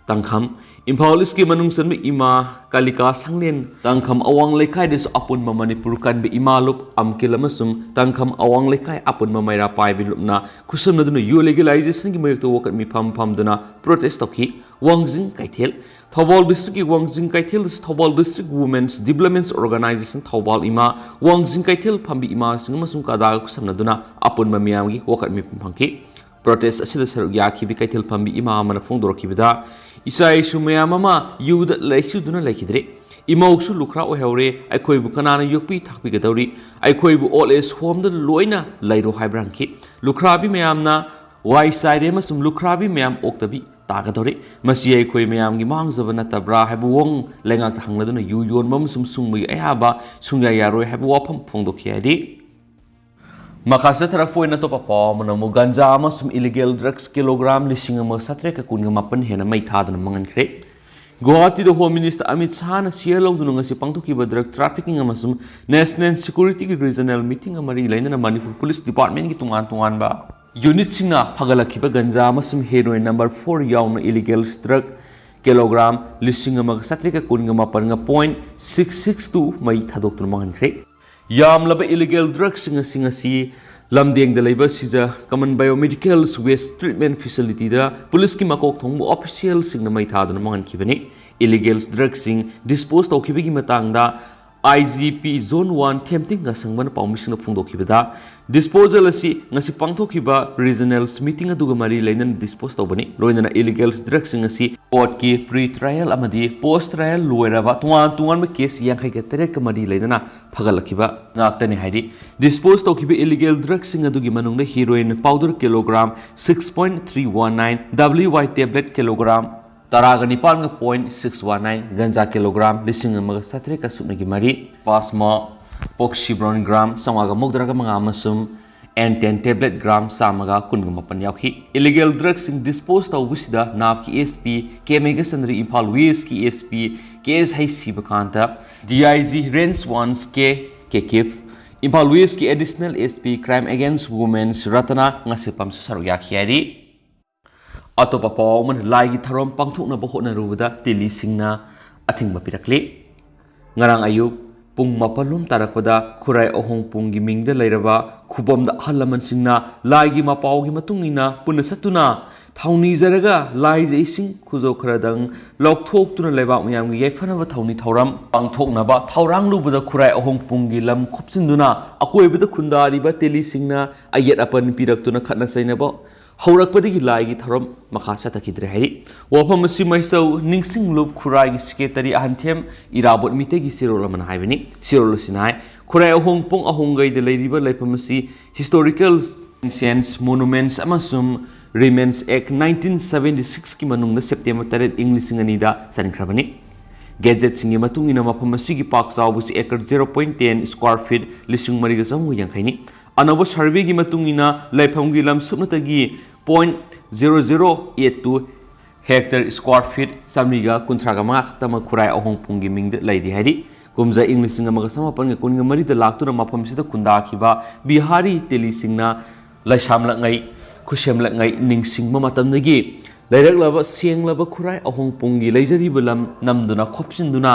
ꯇꯥꯡꯈꯝ, ꯏꯝꯐꯥꯜ ꯏꯁꯀꯤ ꯃꯅꯨꯡ ꯆꯟꯕ ꯏꯃꯥ ꯀꯥꯂꯤꯀꯥ ꯁꯪꯂꯦꯟ ꯇꯥꯡꯈꯝ ꯑꯋꯥꯡ ꯂꯩꯀꯥꯏꯗꯁꯨ ꯑꯄꯨꯟꯕ ꯃꯅꯤꯄꯨꯔ ꯀꯟꯕ ꯏꯃꯥ ꯂꯨꯞ ꯑꯝꯀꯤꯜ ꯑꯃꯁꯨꯡ ꯇꯥꯡꯈꯝ ꯑꯋꯥꯡ ꯂꯩꯀꯥꯏ ꯑꯄꯨꯟꯕ ꯃꯩꯔꯥ ꯄꯥꯏꯕꯤ ꯂꯨꯞꯅ ꯈꯨꯠꯁꯝꯅꯗꯨꯅ ꯌꯨ ꯂꯦꯒꯦꯂꯥꯏꯖꯦꯁꯟꯒꯤ ꯃꯥꯌꯣꯛꯇ ꯋꯥꯀꯠ ꯃꯤꯐꯝ ꯐꯝꯗꯨꯅ ꯄ꯭ꯔꯣꯇꯦꯁ ꯇꯧꯈꯤ꯫ ꯋꯥꯡꯖꯤꯡ ꯀꯩꯊꯦꯜ, ꯊꯧꯕꯥꯜ ꯗꯤꯁꯇ꯭ꯔꯤꯛꯀꯤ ꯋꯥꯡꯖꯤꯡ ꯀꯩꯊꯦꯜꯗꯁꯨ Thoubal district women's development organisation Thoubal ꯏꯃꯥ, ꯋꯥꯡꯖꯤꯡ ꯀꯩꯊꯦꯜ ꯐꯝꯕꯤ ꯏꯃꯥꯁꯤꯡ ꯑꯃꯁꯨꯡ ꯀꯗꯥꯒ ꯈꯨꯠꯁꯝꯅꯗꯨꯅ ꯑꯄꯨꯟꯕ ꯃꯤꯌꯥꯝꯒꯤ ꯋꯥꯀꯠ ꯃꯤꯐꯝ ꯐꯪꯈꯤ꯫ ꯄ꯭ꯔꯣꯇꯦꯁ ꯑꯁꯤꯗ ꯁꯔꯨꯛ ꯌꯥꯈꯤꯕꯤ ꯀꯩꯊꯦꯜ ꯐꯝꯕꯤ ꯏꯃꯥ ꯑꯃꯅ ꯐꯣꯡꯗꯣꯔꯛꯈꯤꯕꯗ, ꯏꯆꯥ ꯏꯁꯨ ꯃꯌꯥꯝ ꯑꯃ ꯌꯨꯗ ꯂꯩꯆꯨꯗꯨꯅ ꯂꯩꯈꯤꯗ꯭ꯔꯦ꯫ ꯏꯃꯧꯁꯨ ꯂꯨꯈ꯭ꯔꯥ ꯑꯣꯏꯍꯧꯔꯦ꯫ ꯑꯩꯈꯣꯏꯕꯨ ꯀꯅꯥꯅ ꯌꯣꯛꯄꯤ ꯊꯥꯛꯄꯤꯒꯗꯧꯔꯤ? ꯑꯩꯈꯣꯏꯕꯨ ꯑꯣꯜ ꯑꯦꯖ ꯍꯣꯝꯗ ꯂꯣꯏꯅ ꯂꯩꯔꯣ ꯍꯥꯏꯕ꯭ꯔꯥ ꯍꯪꯈꯤ꯫ ꯂꯨꯈ꯭ꯔꯥꯕꯤ ꯃꯌꯥꯝꯅ ꯋꯥꯏ ꯆꯥꯏꯔꯦ ꯑꯃꯁꯨꯡ ꯂꯨꯈ꯭ꯔꯥꯕꯤ ꯃꯌꯥꯝ ꯑꯣꯛꯇꯕꯤ ꯇꯥꯒꯗꯧꯔꯤ꯫ ꯃꯁꯤ ꯑꯩꯈꯣꯏ ꯃꯌꯥꯝꯒꯤ ꯃꯥꯡꯖꯕ ꯅꯠꯇꯕ꯭ꯔꯥ ꯍꯥꯏꯕ ꯋꯥꯍꯪ ꯂꯩꯉꯥꯛꯇ ꯍꯪꯂꯗꯨꯅ ꯌꯨ ꯌꯣꯟꯕ ꯑꯃꯁꯨꯡ ꯁꯨꯡꯕꯒꯤ ꯑꯌꯥꯕ ꯁꯨꯡꯌꯥ ꯌꯥꯔꯣꯏ ꯍꯥꯏꯕ ꯋꯥꯐꯝ ꯐꯣꯡꯗꯣꯛꯈꯤ ꯍꯥꯏꯔꯤ꯫ ꯃꯈꯥ ꯆꯠꯊꯔꯛꯄ ꯑꯣꯏꯅ ꯑꯇꯣꯞꯄ ꯄꯥꯎ ꯑꯃꯅ ꯑꯃꯨꯛ ꯒꯟꯖꯥ ꯑꯃꯁꯨꯡ ꯏꯂꯤꯒꯦꯜ ꯗ꯭ꯔꯒꯁ ꯀꯤꯂꯣꯒ꯭ꯔꯥꯝ ꯂꯤꯁꯤꯡ ꯑꯃꯒ ꯆꯥꯇ꯭ꯔꯦꯠꯀ ꯀꯨꯟꯒ ꯃꯥꯄꯟ ꯍꯦꯟꯅ ꯃꯩ ꯊꯥꯗꯨꯅ ꯃꯥꯡꯍꯟꯈ꯭ꯔꯦ꯫ ꯒꯨꯋꯥꯍꯥꯇꯤꯗ ꯍꯣꯝ ꯃꯤꯅꯤꯁꯇꯔ ꯑꯃꯤꯠ ꯁꯥꯍꯅ ꯁꯤꯌꯔ ꯂꯧꯗꯨꯅ ꯉꯁꯤ ꯄꯥꯡꯊꯣꯛꯈꯤꯕ ꯗ꯭ꯔꯒ ꯇ꯭ꯔꯥꯐꯤꯀꯤꯡ ꯑꯃꯁꯨꯡ ꯅꯦꯁꯅꯦꯜ ꯁꯦꯀ꯭ꯌꯨꯔꯤꯇꯤꯒꯤ ꯔꯤꯖꯅꯦꯜ ꯃꯤꯇꯤꯡꯒ ꯃꯔꯤ ꯂꯩꯅꯅ ꯃꯅꯤꯄꯨꯔ ꯄꯨꯂꯤꯁ ꯗꯤꯄꯥꯔꯠꯃꯦꯟꯒꯤ ꯇꯣꯉꯥꯟ ꯇꯣꯉꯥꯟꯕ ꯌꯨꯅꯤꯠꯁꯤꯡꯅ ꯐꯒꯠꯂꯛꯈꯤꯕ ꯒꯟꯖꯥ ꯑꯃꯁꯨꯡ ꯍꯦꯔꯣꯏꯟ ꯅꯝꯕꯔ ꯐꯣꯔ ꯌꯥꯎꯅ ꯏꯂꯤꯒꯦꯜ ꯗ꯭ꯔꯒ ꯀꯤꯂꯣꯒ꯭ꯔꯥꯝ ꯂꯤꯁꯤꯡ ꯑꯃꯒ ꯆꯥꯇ꯭ꯔꯦꯠꯀ ꯀꯨꯟꯒ ꯃꯥꯄꯟꯒ ꯄꯣꯏꯟ ꯁꯤꯛꯁ ꯁꯤꯛꯁ ꯇꯨ ꯃꯩ ꯊꯥꯗꯣꯛꯇꯨꯅ ꯃꯥꯡꯍꯟꯈ꯭ꯔꯦ꯫ ꯌꯥꯝꯂꯕ ꯏꯂꯤꯒꯦꯜ ꯗ꯭ꯔꯒꯁꯤꯡ ꯑꯁꯤ ꯉꯁꯤ ꯂꯝꯗꯦꯡꯗ ꯂꯩꯕ ꯁꯤꯖ ꯀꯃꯟ ꯕꯥꯏꯑꯣꯃꯦꯗꯤꯀꯦꯜ ꯋꯦꯁ ꯇ꯭ꯔꯤꯠꯃꯦꯟ ꯐꯦꯁꯤꯂꯤꯇꯤꯗ ꯄꯨꯂꯤꯁꯀꯤ ꯃꯀꯣꯛ ꯊꯣꯡꯕ ꯑꯣꯐꯤꯁꯤꯌꯦꯜꯁꯤꯡꯅ ꯃꯩ ꯊꯥꯗꯨꯅ ꯃꯥꯡꯍꯟꯈꯤꯕꯅꯤ꯫ ꯏꯂꯤꯒꯦꯜ ꯗ꯭ꯔꯒꯁꯤꯡ ꯗꯤꯁꯄꯣꯖ ꯇꯧꯈꯤꯕꯒꯤ ꯃꯇꯥꯡꯗ ꯑꯥꯏ ꯖꯤ ꯄꯤ ꯖꯣꯟ ꯋꯥꯟ ꯊꯦꯝꯇꯤꯡ ꯉꯁꯪꯕꯅ ꯄꯥꯎꯃꯤꯁꯤꯡꯗ ꯐꯣꯡꯗꯣꯛꯈꯤꯕꯗ, ꯗꯤꯁꯄꯣꯖꯦꯜ ꯑꯁꯤ ꯉꯁꯤ ꯄꯥꯡꯊꯣꯛꯈꯤꯕ ꯔꯤꯖꯅꯦꯜꯁ ꯃꯤꯇꯤꯡ ꯑꯗꯨꯒ ꯃꯔꯤ ꯂꯩꯅꯅ ꯗꯤꯁꯄꯣꯖ ꯇꯧꯕꯅꯤ꯫ ꯂꯣꯏꯅꯅ ꯏꯂꯤꯒꯦꯜ ꯗ꯭ꯔꯒꯁꯤꯡ ꯑꯁꯤ ꯀꯣꯔꯠꯀꯤ ꯄ꯭ꯔꯤ ꯇ꯭ꯔꯥꯏꯌꯦꯜ ꯑꯃꯗꯤ ꯄꯣꯁ ꯇ꯭ꯔꯥꯏꯌꯦꯜ ꯂꯣꯏꯔꯕ ꯇꯣꯉꯥꯟ ꯇꯣꯉꯥꯟꯕ ꯀꯦꯁ ꯌꯥꯡꯈꯩꯒ ꯇꯔꯦꯠꯀ ꯃꯔꯤ ꯂꯩꯅꯅ ꯐꯒꯠꯂꯛꯈꯤꯕ ꯉꯥꯛꯇꯅꯤ ꯍꯥꯏꯔꯤ꯫ ꯗꯤꯁꯄꯣꯖ ꯇꯧꯈꯤꯕ ꯏꯂꯤꯒꯦꯜ ꯗ꯭ꯔꯒꯁꯤꯡ ꯑꯗꯨꯒꯤ ꯃꯅꯨꯡꯗ heroin powder kilogram six point three one nine, W Y tablet kilogram ꯇꯔꯥꯒ ꯅꯤꯄꯥꯟꯒ point six one nine, ganja kilogram ꯂꯤꯁꯤꯡ ꯑꯃꯒ ꯆꯥꯇ꯭ꯔꯦꯠꯀ ꯁꯨꯞꯅꯒꯤ ꯃꯔꯤ, ꯄꯥꯁꯃꯥ Poxibron gram ꯆꯥꯝꯃꯉꯥꯒ ꯃꯧꯗ꯭ꯔꯥꯒ ꯃꯉꯥ ꯑꯃꯁꯨꯡ ꯑꯦꯟ ꯇꯦꯟ ꯇꯦꯕ꯭ꯂꯦꯠ ꯒ꯭ꯔꯥꯝ ꯆꯥꯝꯃꯒ ꯀꯨꯟꯒ ꯃꯥꯄꯟ ꯌꯥꯎꯈꯤ꯫ ꯏꯂꯤꯒꯦꯜ ꯗ꯭ꯔꯒꯁꯤꯡ ꯗꯤꯁꯄꯣꯖ ꯇꯧꯕꯁꯤꯗ ꯅꯥꯞꯀꯤ ꯑꯦꯁ ꯄꯤ ꯀꯦ ꯃꯦꯘꯆꯟꯗ꯭ꯔ, ꯏꯝꯐꯥꯜ ꯋꯦꯁꯀꯤ ꯑꯦꯁ ꯄꯤ ꯀꯦ ꯑꯦꯁ ꯍꯩꯁꯤꯕꯀꯥꯟꯇ, D I G range one K ꯀꯦꯀꯤꯞ, ꯏꯝꯐꯥꯜ ꯋꯦꯁꯀꯤ additional S P crime against women's Ratna ꯉꯥꯁꯦꯞꯄꯝꯁꯨ ꯁꯔꯨꯛ ꯌꯥꯈꯤ ꯍꯥꯏꯔꯤ꯫ ꯑꯇꯣꯞꯄ ꯄꯥꯎ ꯑꯃꯅ ꯂꯥꯏꯒꯤ ꯊꯧꯔꯝ ꯄꯥꯡꯊꯣꯛꯅꯕ ꯍꯣꯠꯅꯔꯨꯕꯗ ꯇꯦꯂꯤꯁꯤꯡꯅ ꯑꯊꯤꯡꯕ ꯄꯤꯔꯛꯂꯤ꯫ ꯉꯔꯥꯡ ꯑꯌꯨꯛ ꯄꯨꯡ ꯃꯥꯄꯜ ꯂꯣꯝ ꯇꯥꯔꯛꯄꯗ ꯈꯨꯔꯥꯏ ꯑꯍꯣꯡꯄꯨꯡꯒꯤ ꯃꯤꯡꯗ ꯂꯩꯔꯕ ꯈꯨꯕꯝꯗ ꯑꯍꯜ ꯂꯃꯟꯁꯤꯡꯅ ꯂꯥꯏꯒꯤ ꯃꯄꯥꯎꯒꯤ ꯃꯇꯨꯡ ꯏꯟꯅ ꯄꯨꯟꯅ ꯆꯠꯇꯨꯅ ꯊꯥꯎꯅꯤꯖꯔꯒ ꯂꯥꯏꯖ ꯏꯁꯤꯡ ꯈꯨꯖꯧ ꯈꯔꯗꯪ ꯂꯧꯊꯣꯛꯇꯨꯅ ꯂꯩꯕꯥꯛ ꯃꯤꯌꯥꯝꯒꯤ ꯌꯥꯏꯐꯅꯕ ꯊꯧꯅꯤ ꯊꯧꯔꯝ ꯄꯥꯡꯊꯣꯛꯅꯕ ꯊꯧꯔꯥꯡꯂꯨꯕꯗ ꯈꯨꯔꯥꯏ ꯑꯍꯣꯡꯄꯨꯡꯒꯤ ꯂꯝ ꯈꯨꯞꯆꯤꯟꯗꯨꯅ ꯑꯀꯣꯏꯕꯗ ꯈꯨꯟꯗꯥꯔꯤꯕ ꯇꯦꯂꯤꯁꯤꯡꯅ ꯑꯌꯦꯠ ꯑꯄꯟ ꯄꯤꯔꯛꯇꯨꯅ ꯈꯠꯅ ꯆꯩꯅꯕ ꯍꯧꯔꯛꯄꯗꯒꯤ ꯂꯥꯏꯒꯤ ꯊꯧꯔꯝ ꯃꯈꯥ ꯆꯠꯊꯈꯤꯗ꯭ꯔꯦ ꯍꯥꯏꯔꯤ꯫ ꯋꯥꯐꯝ ꯑꯁꯤ ꯃꯩꯆꯧ ꯅꯤꯡꯁꯤꯡꯂꯨꯞ ꯈꯨꯔꯥꯏꯒꯤ ꯁꯦꯀ꯭ꯔꯦꯇꯔꯤ ꯑꯍꯟꯊꯦꯝ ꯏꯔꯥꯕꯣꯠ ꯃꯤꯇꯩꯒꯤ ꯆꯦꯔꯣꯜ ꯑꯃꯅ ꯍꯥꯏꯕꯅꯤ꯫ ꯆꯦꯔꯣꯜ ꯑꯁꯤꯅ ꯍꯥꯏ, ꯈꯨꯔꯥꯏ ꯑꯍꯣꯡ ꯄꯨꯡ ꯑꯍꯣꯡꯒꯩꯗ ꯂꯩꯔꯤꯕ ꯂꯩꯐꯝ ꯑꯁꯤ Historical Ancient Monuments ꯑꯃꯁꯨꯡ Remains Act nineteen seventy six ꯀꯤ ꯃꯅꯨꯡꯗ ꯁꯦꯞꯇꯦꯝꯕꯔ ꯇꯔꯦꯠ, ꯏꯪ ꯂꯤꯁꯤꯡ ꯑꯅꯤꯗ ꯆꯟꯈ꯭ꯔꯕꯅꯤ꯫ ꯒꯦꯖꯦꯠꯁꯤꯡꯒꯤ ꯃꯇꯨꯡ ꯏꯟꯅ ꯃꯐꯝ ꯑꯁꯤꯒꯤ ꯄꯥꯛ ꯆꯥꯎꯕꯁꯤ acre zero point ten square feet ꯂꯤꯁꯤꯡ ꯃꯔꯤꯒ ꯆꯍꯨꯝꯒ ꯌꯥꯡꯈꯩꯅꯤ꯫ ꯑꯅꯧꯕ ꯁꯔꯚꯦꯒꯤ ꯃꯇꯨꯡ ꯏꯟꯅ ꯂꯩꯐꯝꯒꯤ ꯂꯝ ꯁꯨꯞꯅꯇꯒꯤ point zero zero eight two hectare square feet ꯆꯥꯃꯔꯤꯒ ꯀꯨꯟꯊ꯭ꯔꯥꯒ ꯃꯉꯥ ꯈꯛꯇꯃꯛ ꯈꯨꯔꯥꯏ ꯑꯍꯣꯡꯄꯨꯡꯒꯤ ꯃꯤꯡꯗ ꯂꯩꯔꯤ ꯍꯥꯏꯔꯤ꯫ ꯀꯨꯝꯖꯥ ꯏꯪ ꯂꯤꯁꯤꯡ ꯑꯃꯒ ꯆꯃꯥꯄꯟꯒ ꯀꯨꯟꯒ ꯃꯔꯤꯗ ꯂꯥꯛꯇꯨꯅ ꯃꯐꯝꯁꯤꯗ ꯈꯨꯟꯗꯥꯈꯤꯕ ꯕꯤꯍꯥꯔꯤ ꯇꯦꯂꯤꯁꯤꯡꯅ ꯂꯩꯁꯥꯝꯂꯛꯉꯩ, ꯈꯨꯁꯦꯝꯂꯛꯉꯩ ꯅꯤꯡꯁꯤꯡꯕ ꯃꯇꯝꯗꯒꯤ ꯂꯩꯔꯛꯂꯕ ꯁꯦꯡꯂꯕ ꯈꯨꯔꯥꯏ ꯑꯍꯣꯡꯄꯨꯡꯒꯤ ꯂꯩꯖꯔꯤꯕ ꯂꯝ ꯅꯝꯗꯨꯅ ꯈꯣꯞꯆꯤꯟꯗꯨꯅ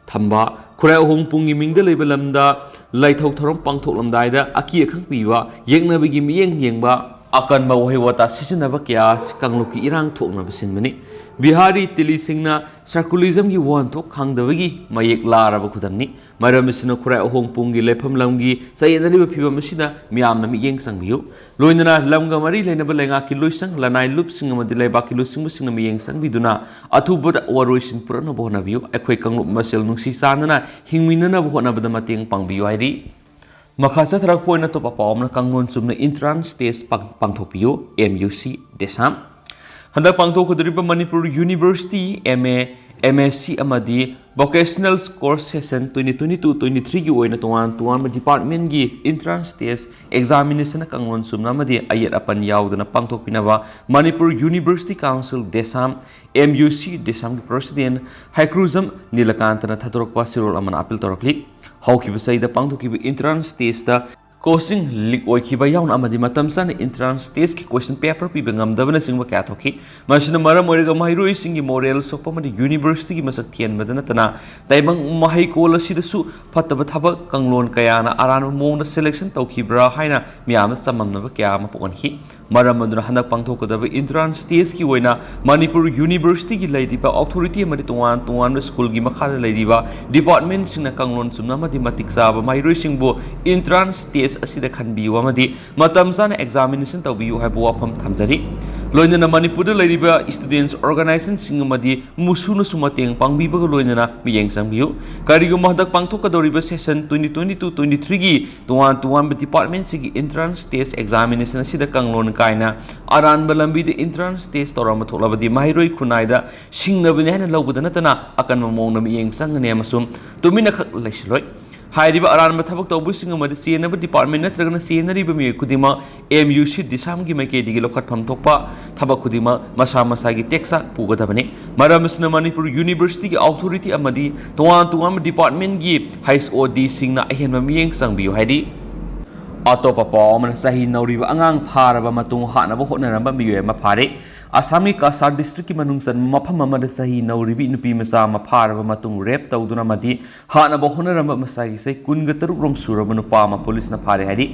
ꯊꯝꯕ, ꯈꯨꯔꯥꯏ ꯑꯍꯣꯡꯄꯨꯡꯒꯤ ꯃꯤꯡꯗ ꯂꯩꯕ ꯂꯝꯗ ꯂꯥꯏꯊꯧ ꯊꯧꯔꯝ ꯄꯥꯡꯊꯣꯛꯂꯝꯗꯥꯏꯗ ꯑꯀꯤ ꯑꯈꯪ ꯄꯤꯕ, ꯌꯦꯛꯅꯕꯒꯤ ꯃꯤꯠꯌꯦꯡ ꯌꯦꯡꯕ, ꯑꯀꯟꯕ ꯋꯥꯍꯩ ꯋꯥꯇꯥ ꯁꯤꯖꯤꯟꯅꯕ ꯀꯌꯥ ꯑꯁꯤ ꯀꯥꯡꯂꯨꯞꯀꯤ ꯏꯔꯥꯡ ꯊꯣꯛꯅꯕ ꯁꯤꯟꯕꯅꯤ꯫ ꯕꯤꯍꯥꯔꯤ ꯇꯤꯂꯤꯁꯤꯡꯅ ꯁꯔꯀꯨꯂꯤꯖꯝꯒꯤ ꯋꯥꯍꯟꯊꯣꯛ ꯈꯪꯗꯕꯒꯤ ꯃꯌꯦꯛ ꯂꯥꯔꯕ ꯈꯨꯗꯝꯅꯤ꯫ ꯃꯔꯝ ꯑꯁꯤꯅ ꯈꯨꯔꯥꯏ ꯑꯍꯣꯡꯄꯨꯡꯒꯤ ꯂꯩꯐꯝ ꯂꯝꯒꯤ ꯆꯌꯦꯠꯅꯔꯤꯕ ꯐꯤꯕꯝ ꯑꯁꯤꯗ ꯃꯤꯌꯥꯝꯅ ꯃꯤꯠꯌꯦꯡ ꯆꯪꯕꯤꯌꯨ꯫ ꯂꯣꯏꯅꯅ ꯂꯝꯒ ꯃꯔꯤ ꯂꯩꯅꯕ ꯂꯩꯉꯥꯛꯀꯤ ꯂꯣꯏꯁꯪ, ꯂꯅꯥꯏ ꯂꯨꯞꯁꯤꯡ ꯑꯃꯗꯤ ꯂꯩꯕꯥꯛꯀꯤ ꯂꯨꯆꯤꯡꯕꯁꯤꯡꯅ ꯃꯤꯠꯌꯦꯡ ꯆꯪꯕꯤꯗꯨꯅ ꯑꯊꯨꯕꯗ ꯋꯥꯔꯣꯏꯁꯤꯟ ꯄꯨꯔꯛꯅꯕ ꯍꯣꯠꯅꯕꯤꯌꯨ꯫ ꯑꯩꯈꯣꯏ ꯀꯥꯡꯂꯨꯞ ꯃꯁꯦꯜ ꯅꯨꯡꯁꯤ ꯆꯥꯟꯅꯅ ꯍꯤꯡꯃꯤꯟꯅꯅꯕ ꯍꯣꯠꯅꯕꯗ ꯃꯇꯦꯡ ꯄꯥꯡꯕꯤꯌꯨ ꯍꯥꯏꯔꯤ꯫ ꯃꯈꯥ ꯆꯠꯊꯔꯛꯄ ꯑꯣꯏꯅ ꯑꯇꯣꯞꯄ ꯄꯥꯎ ꯑꯃꯅ ꯀꯥꯡꯂꯣꯟ ꯆꯨꯝꯅ entrance test ꯄꯥꯡ-, ꯄꯥꯡꯊꯣꯛꯄꯤꯌꯨ, M U C ꯗꯦꯁꯥꯝ꯫ ꯍꯟꯗꯛ ꯄꯥꯡꯊꯣꯛꯀꯗꯧꯔꯤꯕ Manipur University M A M S C ꯑꯃꯗꯤ Vocational Course Session twenty twenty-two twenty-three ꯒꯤ ꯑꯣꯏꯅ ꯇꯣꯉꯥꯟ ꯇꯣꯉꯥꯟꯕ department ꯀꯤ entrance test examination ꯀꯥꯡꯂꯣꯟ ꯆꯨꯝꯅ ꯑꯃꯗꯤ ꯑꯌꯦꯠ ꯑꯄꯟ ꯌꯥꯎꯗꯅ ꯄꯥꯡꯊꯣꯛꯄꯤꯅꯕ Manipur University Council DESAM, M U C DESAM ꯒꯤ president ꯍꯩꯀ꯭ꯔꯨꯖꯝ ꯅꯤꯂꯀꯥꯟꯇꯅ ꯊꯥꯗꯣꯔꯛꯄ ꯆꯦꯔꯣꯜ ꯑꯃꯅ appeal ꯇꯧꯔꯛꯂꯤ꯫ ꯍꯧꯈꯤꯕ ꯆꯍꯤꯗ ꯄꯥꯡꯊꯣꯛꯈꯤꯕ entrance test coaching leak ꯑꯣꯏꯈꯤꯕ ꯌꯥꯎꯅ ꯑꯃꯗꯤ ꯃꯇꯝ ꯆꯥꯅ entrance test ꯀꯤ question paper ꯄꯤꯕ ꯉꯝꯗꯕꯅꯆꯤꯡꯕ ꯀꯌꯥ ꯊꯣꯛꯈꯤ꯫ ꯃꯁꯤꯅ ꯃꯔꯝ ꯑꯣꯏꯔꯒ ꯃꯍꯩꯔꯣꯏꯁꯤꯡꯒꯤ moral ꯁꯣꯛꯄ ꯑꯃꯗꯤ university ꯒꯤ ꯃꯁꯛ ꯊꯤꯍꯟꯕꯗ ꯅꯠꯇꯅ ꯇꯥꯏꯕꯪ ꯃꯍꯩꯀꯣꯜ ꯑꯁꯤꯗꯁꯨ ꯐꯠꯇꯕ ꯊꯕꯛ ꯀꯥꯡꯂꯣꯟ ꯀꯌꯥꯅ ꯑꯔꯥꯟꯕ ꯃꯑꯣꯡꯗ selection ꯇꯧꯈꯤꯕ꯭ꯔꯥ ꯍꯥꯏꯅ ꯃꯤꯌꯥꯝꯅ ꯆꯃꯝꯅꯕ ꯀꯌꯥ ꯑꯃ ꯄꯣꯛꯍꯟꯈꯤ꯫ ꯃꯔꯝ ꯑꯗꯨꯅ ꯍꯟꯗꯛ ꯄꯥꯡꯊꯣꯛꯀꯗꯕ entrance test ꯀꯤ ꯑꯣꯏꯅ ꯃꯅꯤꯄꯨꯔ university ꯒꯤ ꯂꯩꯔꯤꯕ authority ꯑꯃꯗꯤ ꯇꯣꯉꯥꯟ ꯇꯣꯉꯥꯟꯕ school ꯒꯤ ꯃꯈꯥꯗ ꯂꯩꯔꯤꯕ department ꯁꯤꯡꯅ ꯀꯥꯡꯂꯣꯟ ꯆꯨꯝꯅ ꯑꯃꯗꯤ ꯃꯇꯤꯛ ꯆꯥꯕ ꯃꯍꯩꯔꯣꯏꯁꯤꯡꯕꯨ entrance test ꯑꯁꯤꯗ ꯈꯟꯕꯤꯌꯨ ꯑꯃꯗꯤ ꯃꯇꯝ ꯆꯥꯅ examination ꯇꯧꯕꯤꯌꯨ ꯍꯥꯏꯕ ꯋꯥꯐꯝ ꯊꯝꯖꯔꯤ꯫ ꯂꯣꯏꯅꯅ ꯃꯅꯤꯄꯨꯔꯗ ꯂꯩꯔꯤꯕ students organization ꯁꯤꯡ ꯑꯃꯗꯤ ꯃꯨꯁꯨꯅꯁꯨ ꯃꯇꯦꯡ ꯄꯥꯡꯕꯤꯕꯒ ꯂꯣꯏꯅꯅ ꯃꯤꯠꯌꯦꯡ ꯆꯪꯕꯤꯌꯨ꯫ ꯀꯔꯤꯒꯨꯝꯕ ꯍꯟꯗꯛ ꯄꯥꯡꯊꯣꯛꯀꯗꯧꯔꯤꯕ session twenty twenty-two twenty-three ꯒꯤ ꯇꯣꯉꯥꯟ ꯇꯣꯉꯥꯟꯕ department ꯁꯤꯡꯒꯤ entrance test examination ꯑꯁꯤꯗ ꯀꯥꯡꯂꯣꯟ ꯀꯥꯏꯅ ꯑꯔꯥꯟꯕ ꯂꯝꯕꯤꯗ entrance test ꯇꯧꯔꯝꯕ ꯊꯣꯛꯂꯕꯗꯤ ꯃꯍꯩꯔꯣꯏ ꯈꯨꯟꯅꯥꯏꯗ ꯁꯤꯡꯅꯕꯅꯤ ꯍꯥꯏꯅ ꯂꯧꯕꯗ ꯅꯠꯇꯅ ꯑꯀꯟꯕ ꯃꯑꯣꯡꯗ ꯃꯤꯠꯌꯦꯡ ꯆꯪꯒꯅꯤ ꯑꯃꯁꯨꯡ ꯇꯨꯃꯤꯟꯅꯈꯛ ꯂꯩꯁꯤꯜꯂꯣꯏ꯫ ꯍꯥꯏꯔꯤꯕ ꯑꯔꯥꯟꯕ ꯊꯕꯛ ꯇꯧꯕꯁꯤꯡ ꯑꯃꯗꯤ ꯆꯦꯟꯅꯕ department ꯅꯠꯇ꯭ꯔꯒꯅ ꯆꯦꯟꯅꯔꯤꯕ ꯃꯤꯑꯣꯏ ꯈꯨꯗꯤꯡꯃꯛ M U C DESAM ꯒꯤ ꯃꯥꯏꯀꯩꯗꯒꯤ ꯂꯧꯈꯠꯐꯝ ꯊꯣꯛꯄ ꯊꯕꯛ ꯈꯨꯗꯤꯡꯃꯛ ꯃꯁꯥ ꯃꯁꯥꯒꯤ ꯇꯦꯛꯆꯥꯛ ꯄꯨꯒꯗꯕꯅꯤ꯫ ꯃꯔꯝ ꯑꯁꯤꯅ ꯃꯅꯤꯄꯨꯔ university ꯒꯤ authority ꯑꯃꯗꯤ ꯇꯣꯉꯥꯟ ꯇꯣꯉꯥꯟꯕ department ꯀꯤ H O D ꯁꯤꯡꯅ ꯑꯍꯦꯟꯕ ꯃꯤꯠꯌꯦꯡ ꯆꯪꯕꯤꯌꯨ ꯍꯥꯏꯔꯤ꯫ ꯑꯇꯣꯞꯄ ꯄꯥꯎ ꯑꯃꯅ, ꯆꯍꯤ ꯅꯧꯔꯤꯕ ꯑꯉꯥꯡ ꯐꯥꯔꯕ ꯃꯇꯨꯡ ꯍꯥꯠꯅꯕ ꯍꯣꯠꯅꯔꯝꯕ ꯃꯤꯑꯣꯏ ꯑꯃ ꯐꯥꯔꯦ꯫ ꯑꯁꯥꯝꯒꯤ ꯀꯁꯥꯔ district ꯀꯤ ꯃꯅꯨꯡ ꯆꯟꯕ ꯃꯐꯝ ꯑꯃꯗ ꯆꯍꯤ ꯅꯧꯔꯤꯕꯤ ꯅꯨꯄꯤ ꯃꯆꯥ ꯑꯃ ꯐꯥꯔꯕ ꯃꯇꯨꯡ rape ꯇꯧꯗꯨꯅ ꯑꯃꯗꯤ ꯍꯥꯠꯅꯕ ꯍꯣꯠꯅꯔꯝꯕ ꯃꯁꯥꯒꯤ ꯆꯍꯤ ꯀꯨꯟꯒ ꯇꯔꯨꯛ ꯔꯣꯝ ꯁꯨꯔꯕ ꯅꯨꯄꯥ ꯑꯃ ꯄꯨꯂꯤꯁꯅ ꯐꯥꯔꯦ ꯍꯥꯏꯔꯤ꯫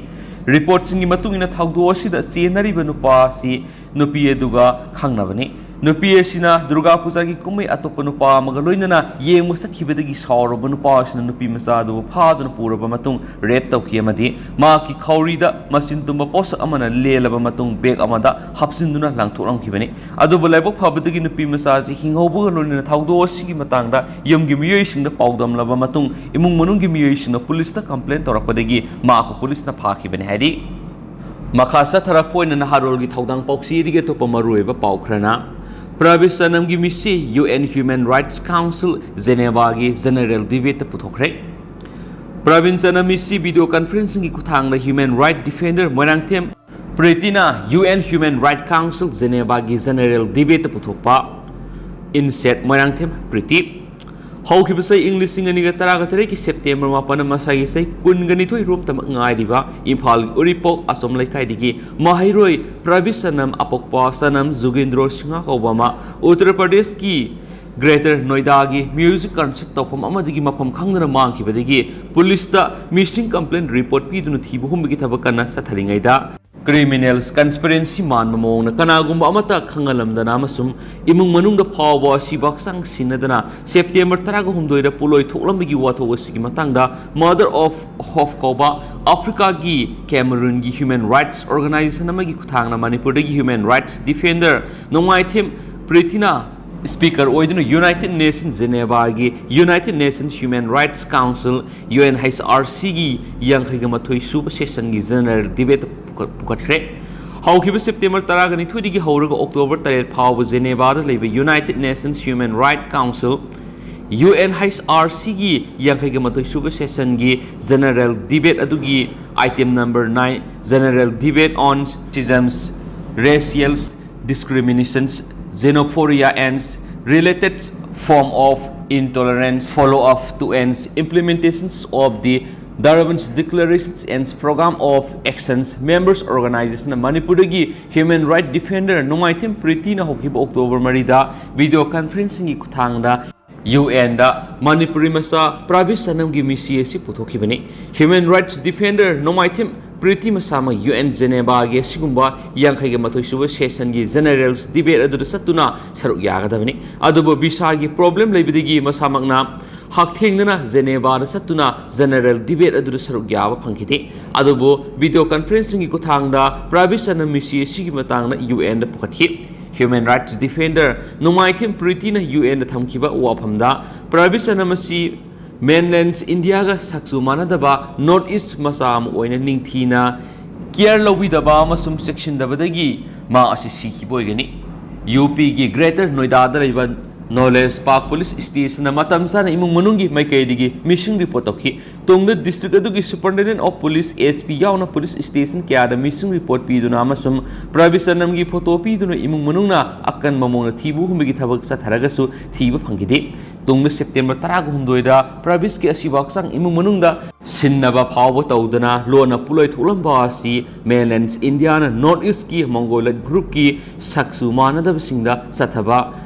Report ꯁꯤꯡꯒꯤ ꯃꯇꯨꯡ ꯏꯟꯅ, ꯊꯧꯗꯣꯛ ꯑꯁꯤꯗ ꯆꯦꯟꯅꯔꯤꯕ ꯅꯨꯄꯥ ꯑꯁꯤ ꯅꯨꯄꯤ ꯑꯗꯨꯒ ꯈꯪꯅꯕꯅꯤ꯫ ꯅꯨꯄꯤ ꯑꯁꯤꯅ ꯗꯨꯔꯒꯥ ꯄꯨꯖꯥꯒꯤ ꯀꯨꯝꯍꯩ ꯑꯇꯣꯞꯄ ꯅꯨꯄꯥ ꯑꯃꯒ ꯂꯣꯏꯅꯅ ꯌꯦꯡꯕ ꯆꯠꯈꯤꯕꯗꯒꯤ ꯁꯥꯎꯔꯕ ꯅꯨꯄꯥ ꯑꯁꯤꯅ ꯅꯨꯄꯤ ꯃꯆꯥ ꯑꯗꯨꯕꯨ ꯐꯥꯗꯨꯅ ꯄꯨꯔꯕ ꯃꯇꯨꯡ rape ꯇꯧꯈꯤ ꯑꯃꯗꯤ ꯃꯍꯥꯛꯀꯤ ꯈꯧꯔꯤꯗ ꯃꯆꯤꯟ ꯇꯨꯝꯕ ꯄꯣꯠꯁꯛ ꯑꯃꯅ ꯂꯦꯜꯂꯕ ꯃꯇꯨꯡ bag ꯑꯃꯗ ꯍꯥꯞꯆꯤꯟꯗꯨꯅ ꯂꯪꯊꯣꯛꯂꯝꯈꯤꯕꯅꯤ꯫ ꯑꯗꯨꯕꯨ ꯂꯥꯏꯕꯛ ꯐꯕꯗꯒꯤ ꯅꯨꯄꯤ ꯃꯆꯥ ꯑꯁꯤ ꯍꯤꯡꯍꯧꯕꯒ ꯂꯣꯏꯅꯅ ꯊꯧꯗꯣꯛ ꯑꯁꯤꯒꯤ ꯃꯇꯥꯡꯗ ꯌꯨꯝꯒꯤ ꯃꯤꯑꯣꯏꯁꯤꯡꯗ ꯄꯥꯎꯗꯝꯂꯕ ꯃꯇꯨꯡ ꯏꯃꯨꯡ ꯃꯅꯨꯡꯒꯤ ꯃꯤꯑꯣꯏꯁꯤꯡꯅ ꯄꯨꯂꯤꯁꯇ complain ꯇꯧꯔꯛꯄꯗꯒꯤ ꯃꯍꯥꯛꯄꯨ ꯄꯨꯂꯤꯁꯅ ꯐꯥꯈꯤꯕꯅꯤ ꯍꯥꯏꯔꯤ꯫ ꯃꯈꯥ ꯆꯠꯊꯔꯛꯄ ꯑꯣꯏꯅ ꯅꯍꯥꯔꯣꯜꯒꯤ ꯊꯧꯗꯥꯡ ꯄꯥꯎꯆꯦꯗꯒꯤ ꯑꯇꯣꯞꯄ ꯃꯔꯨꯑꯣꯏꯕ ꯄꯥꯎ ꯈꯔꯅ, ꯄ꯭ꯔꯕꯤꯁ ꯁꯅꯝꯒꯤ ꯃꯤꯁꯤ UN Human Rights Council Geneva ꯒꯤ General Debate ꯇ ꯄꯨꯊꯣꯛꯈ꯭ꯔꯦ꯫ ꯄ꯭ꯔꯕꯤꯟ ꯁꯅꯝ ꯃꯤꯁꯤ video conferencing ꯒꯤ ꯈꯨꯠꯊꯥꯡꯗ human right defender Moirangthem ꯄ꯭ꯔꯤꯇꯤꯅ UN Human Rights Council Geneva ꯒꯤ General Debate ꯇ ꯄꯨꯊꯣꯛꯄ꯫ Inset ꯃꯣꯏꯔꯥꯡꯊꯦꯝ ꯄ꯭ꯔꯤꯇꯤ꯫ ꯍꯧꯈꯤꯕ ꯆꯍꯤ ꯏꯪ ꯂꯤꯁꯤꯡ ꯑꯅꯤꯒ ꯇꯔꯥꯒ ꯇꯔꯦꯠꯀꯤ September ꯃꯥꯄꯟ ꯑꯃꯁꯨꯡ ꯉꯁꯤ ꯀꯨꯟꯒ ꯅꯤꯊꯣꯏ ꯔꯣꯝꯇꯃꯛ ꯉꯥꯏꯔꯤꯕ ꯏꯝꯐꯥꯜꯒꯤ ꯎꯔꯤꯄꯣꯛ ꯑꯁꯣꯝ ꯂꯩꯀꯥꯏꯗꯒꯤ ꯃꯍꯩꯔꯣꯏ ꯄ꯭ꯔꯕꯤꯁ ꯁꯅꯝ ꯑꯄꯣꯛꯄ ꯁꯅꯝ ꯖꯨꯒꯦꯟꯗ꯭ꯔꯣ ꯁꯤꯡꯍ ꯀꯧꯕ ꯑꯃ ꯎꯠꯇꯔ ꯄ꯭ꯔꯗꯦꯁꯀꯤ Greater Noida ꯒꯤ music concert ꯇꯧꯐꯝ ꯑꯃꯗꯒꯤ ꯃꯐꯝ ꯈꯪꯗꯅ ꯃꯥꯡꯈꯤꯕꯗꯒꯤ ꯄꯨꯂꯤꯁꯇ missing complaint report ꯄꯤꯗꯨꯅ ꯊꯤꯕ ꯍꯨꯝꯕꯒꯤ ꯊꯕꯛ ꯀꯟꯅ ꯆꯠꯊꯔꯤꯉꯩꯗ, criminals conspiracy ꯃꯥꯟꯕ ꯃꯑꯣꯡꯗ ꯀꯅꯥꯒꯨꯝꯕ ꯑꯃꯠꯇ ꯈꯪꯍꯜꯂꯝꯗꯅ ꯑꯃꯁꯨꯡ ꯏꯃꯨꯡ ꯃꯅꯨꯡꯗ ꯐꯥꯎꯕ ꯑꯁꯤꯕ ꯍꯛꯆꯥꯡ ꯁꯤꯟꯅꯗꯅ September ꯇꯔꯥꯒ ꯍꯨꯝꯗꯣꯏꯗ ꯄꯣꯠꯂꯣꯏ ꯊꯣꯛꯂꯝꯕꯒꯤ ꯋꯥꯊꯣꯛ ꯑꯁꯤꯒꯤ ꯃꯇꯥꯡꯗ Mother of Hope ꯀꯧꯕ ꯑꯐ꯭ꯔꯤꯀꯥꯒꯤ ꯀꯦꯃꯔꯨꯟꯒꯤ human rights organization ꯑꯃꯒꯤ ꯈꯨꯠꯊꯥꯡꯗ ꯃꯅꯤꯄꯨꯔꯗꯒꯤ human rights defender ꯅꯣꯡꯃꯥꯏꯊꯦꯝ ꯄ꯭ꯔꯤꯇꯤꯅ speaker ꯑꯣꯏꯗꯨꯅ United Nations Geneva ꯒꯤ United Nations Human Rights Council, UNHRC ꯒꯤ ꯌꯥꯡꯈꯩꯒ ꯃꯥꯊꯣꯏ ꯁꯨꯕ session ꯒꯤ General Debate ꯄꯨꯈꯠ-, ꯄꯨꯈꯠꯈ꯭ꯔꯦ꯫ ꯍꯧꯈꯤꯕ September ꯇꯔꯥꯒ ꯅꯤꯊꯣꯏꯗꯒꯤ ꯍꯧꯔꯒ October ꯇꯔꯦꯠ ꯐꯥꯎꯕ Geneva ꯗ ꯂꯩꯕ United Nations Human Rights Council, UNHRC ꯒꯤ ꯌꯥꯡꯈꯩꯒ ꯃꯥꯊꯣꯏ ꯁꯨꯕ session ꯒꯤ General Debate ꯑꯗꯨꯒꯤ item number nine, General Debate on Racism, Racial Discriminations, Xenophobia and Related Form of Intolerance, Follow-up to and Implementations of the Durban's Declarations and Program of Actions, Members Organization ꯅ ꯃꯅꯤꯄꯨꯔꯗꯒꯤ human right defender ꯅꯣꯡꯃꯥꯏꯊꯦꯝ ꯄ꯭ꯔꯤꯇꯤꯅ ꯍꯧꯈꯤꯕ October ꯃꯔꯤꯗ video conferencing ꯒꯤ ꯈꯨꯠꯊꯥꯡꯗ UN ꯗ ꯃꯅꯤꯄꯨꯔꯤ ꯃꯆꯥ ꯄ꯭ꯔꯕꯤꯁ ꯁꯅꯝꯒꯤ ꯃꯤꯁꯤ ꯑꯁꯤ ꯄꯨꯊꯣꯛꯈꯤꯕꯅꯤ꯫ Human rights defender ꯅꯣꯡꯃꯥꯏꯊꯦꯝ ꯄ꯭ꯔꯤꯇꯤ ꯃꯁꯥꯃꯛ UN Geneva ꯒꯤ ꯑꯁꯤꯒꯨꯝꯕ ꯌꯥꯡꯈꯩꯒ ꯃꯥꯊꯣꯏ ꯁꯨꯕ session ꯒꯤ Generals Debate ꯑꯗꯨꯗ ꯆꯠꯇꯨꯅ ꯁꯔꯨꯛ ꯌꯥꯒꯗꯕꯅꯤ꯫ ꯑꯗꯨꯕꯨ visa ꯒꯤ problem ꯂꯩꯕꯗꯒꯤ ꯃꯁꯥꯃꯛꯅ ꯍꯛꯊꯦꯡꯅꯅ Geneva ꯗ ꯆꯠꯇꯨꯅ General Debate ꯑꯗꯨꯗ ꯁꯔꯨꯛ ꯌꯥꯕ ꯐꯪꯈꯤꯗꯦ꯫ ꯑꯗꯨꯕꯨ video conferencing ꯒꯤ ꯈꯨꯠꯊꯥꯡꯗ ꯄ꯭ꯔꯕꯤꯁ ꯁꯅꯝ ꯃꯤꯁꯤ ꯑꯁꯤꯒꯤ ꯃꯇꯥꯡꯗ UN ꯗ ꯄꯨꯈꯠꯈꯤ꯫ Human rights defender ꯅꯣꯡꯃꯥꯏꯊꯦꯝ ꯄ꯭ꯔꯤꯇꯤꯅ UN ꯗ ꯊꯝꯈꯤꯕ ꯋꯥꯐꯝꯗ ꯄ꯭ꯔꯕꯤꯁ ꯁꯅꯝ ꯑꯁꯤ mainland India ꯒ ꯁꯛꯆꯨ ꯃꯥꯟꯅꯗꯕ North East ꯃꯆꯥ ꯑꯃ ꯑꯣꯏꯅ ꯅꯤꯡꯊꯤꯅ care ꯂꯧꯕꯤꯗꯕ ꯑꯃꯁꯨꯡ ꯆꯦꯛꯁꯤꯟꯗꯕꯗꯒꯤ ꯃꯍꯥꯛ ꯑꯁꯤ ꯁꯤꯈꯤꯕ ꯑꯣꯏꯒꯅꯤ꯫ ꯌꯨ ꯄꯤꯒꯤ Greater Noida ꯗ ꯂꯩꯕ Knowledge Park Police Station ꯅ ꯃꯇꯝ ꯆꯥꯅ ꯏꯃꯨꯡ ꯃꯅꯨꯡꯒꯤ ꯃꯥꯏꯀꯩꯗꯒꯤ missing report ꯇꯧꯈꯤ꯫ ꯇꯨꯡꯗ district ꯑꯗꯨꯒꯤ Superintendent of Police, S P, ꯌꯥꯎꯅ police station ꯀꯌꯥꯗ missing report ꯄꯤꯗꯨꯅ ꯑꯃꯁꯨꯡ ꯄ꯭ꯔꯕꯤꯁ ꯑꯅꯝꯒꯤ photo ꯄꯤꯗꯨꯅ ꯏꯃꯨꯡ ꯃꯅꯨꯡꯅ ꯑꯀꯟꯕ ꯃꯑꯣꯡꯗ ꯊꯤꯕ ꯍꯨꯝꯕꯒꯤ ꯊꯕꯛ ꯆꯠꯊꯔꯒꯁꯨ ꯊꯤꯕ ꯐꯪꯈꯤꯗꯦ꯫ ꯇꯨꯡꯗ September ꯇꯔꯥꯒ ꯍꯨꯝꯗꯣꯏꯗ ꯄ꯭ꯔꯕꯤꯁꯀꯤ ꯑꯁꯤꯕ ꯍꯛꯆꯥꯡ ꯏꯃꯨꯡ ꯃꯅꯨꯡꯗ ꯁꯤꯟꯅꯕ ꯐꯥꯎꯕ ꯇꯧꯗꯅ ꯂꯣꯟꯅ ꯄꯨꯂꯣꯏ ꯊꯣꯛꯂꯝꯕ ꯑꯁꯤ Mainland India ꯅ North East ꯀꯤ Mongoloid group ꯀꯤ ꯁꯛꯆꯨ ꯃꯥꯟꯅꯗꯕꯁꯤꯡꯗ ꯆꯠꯊꯕ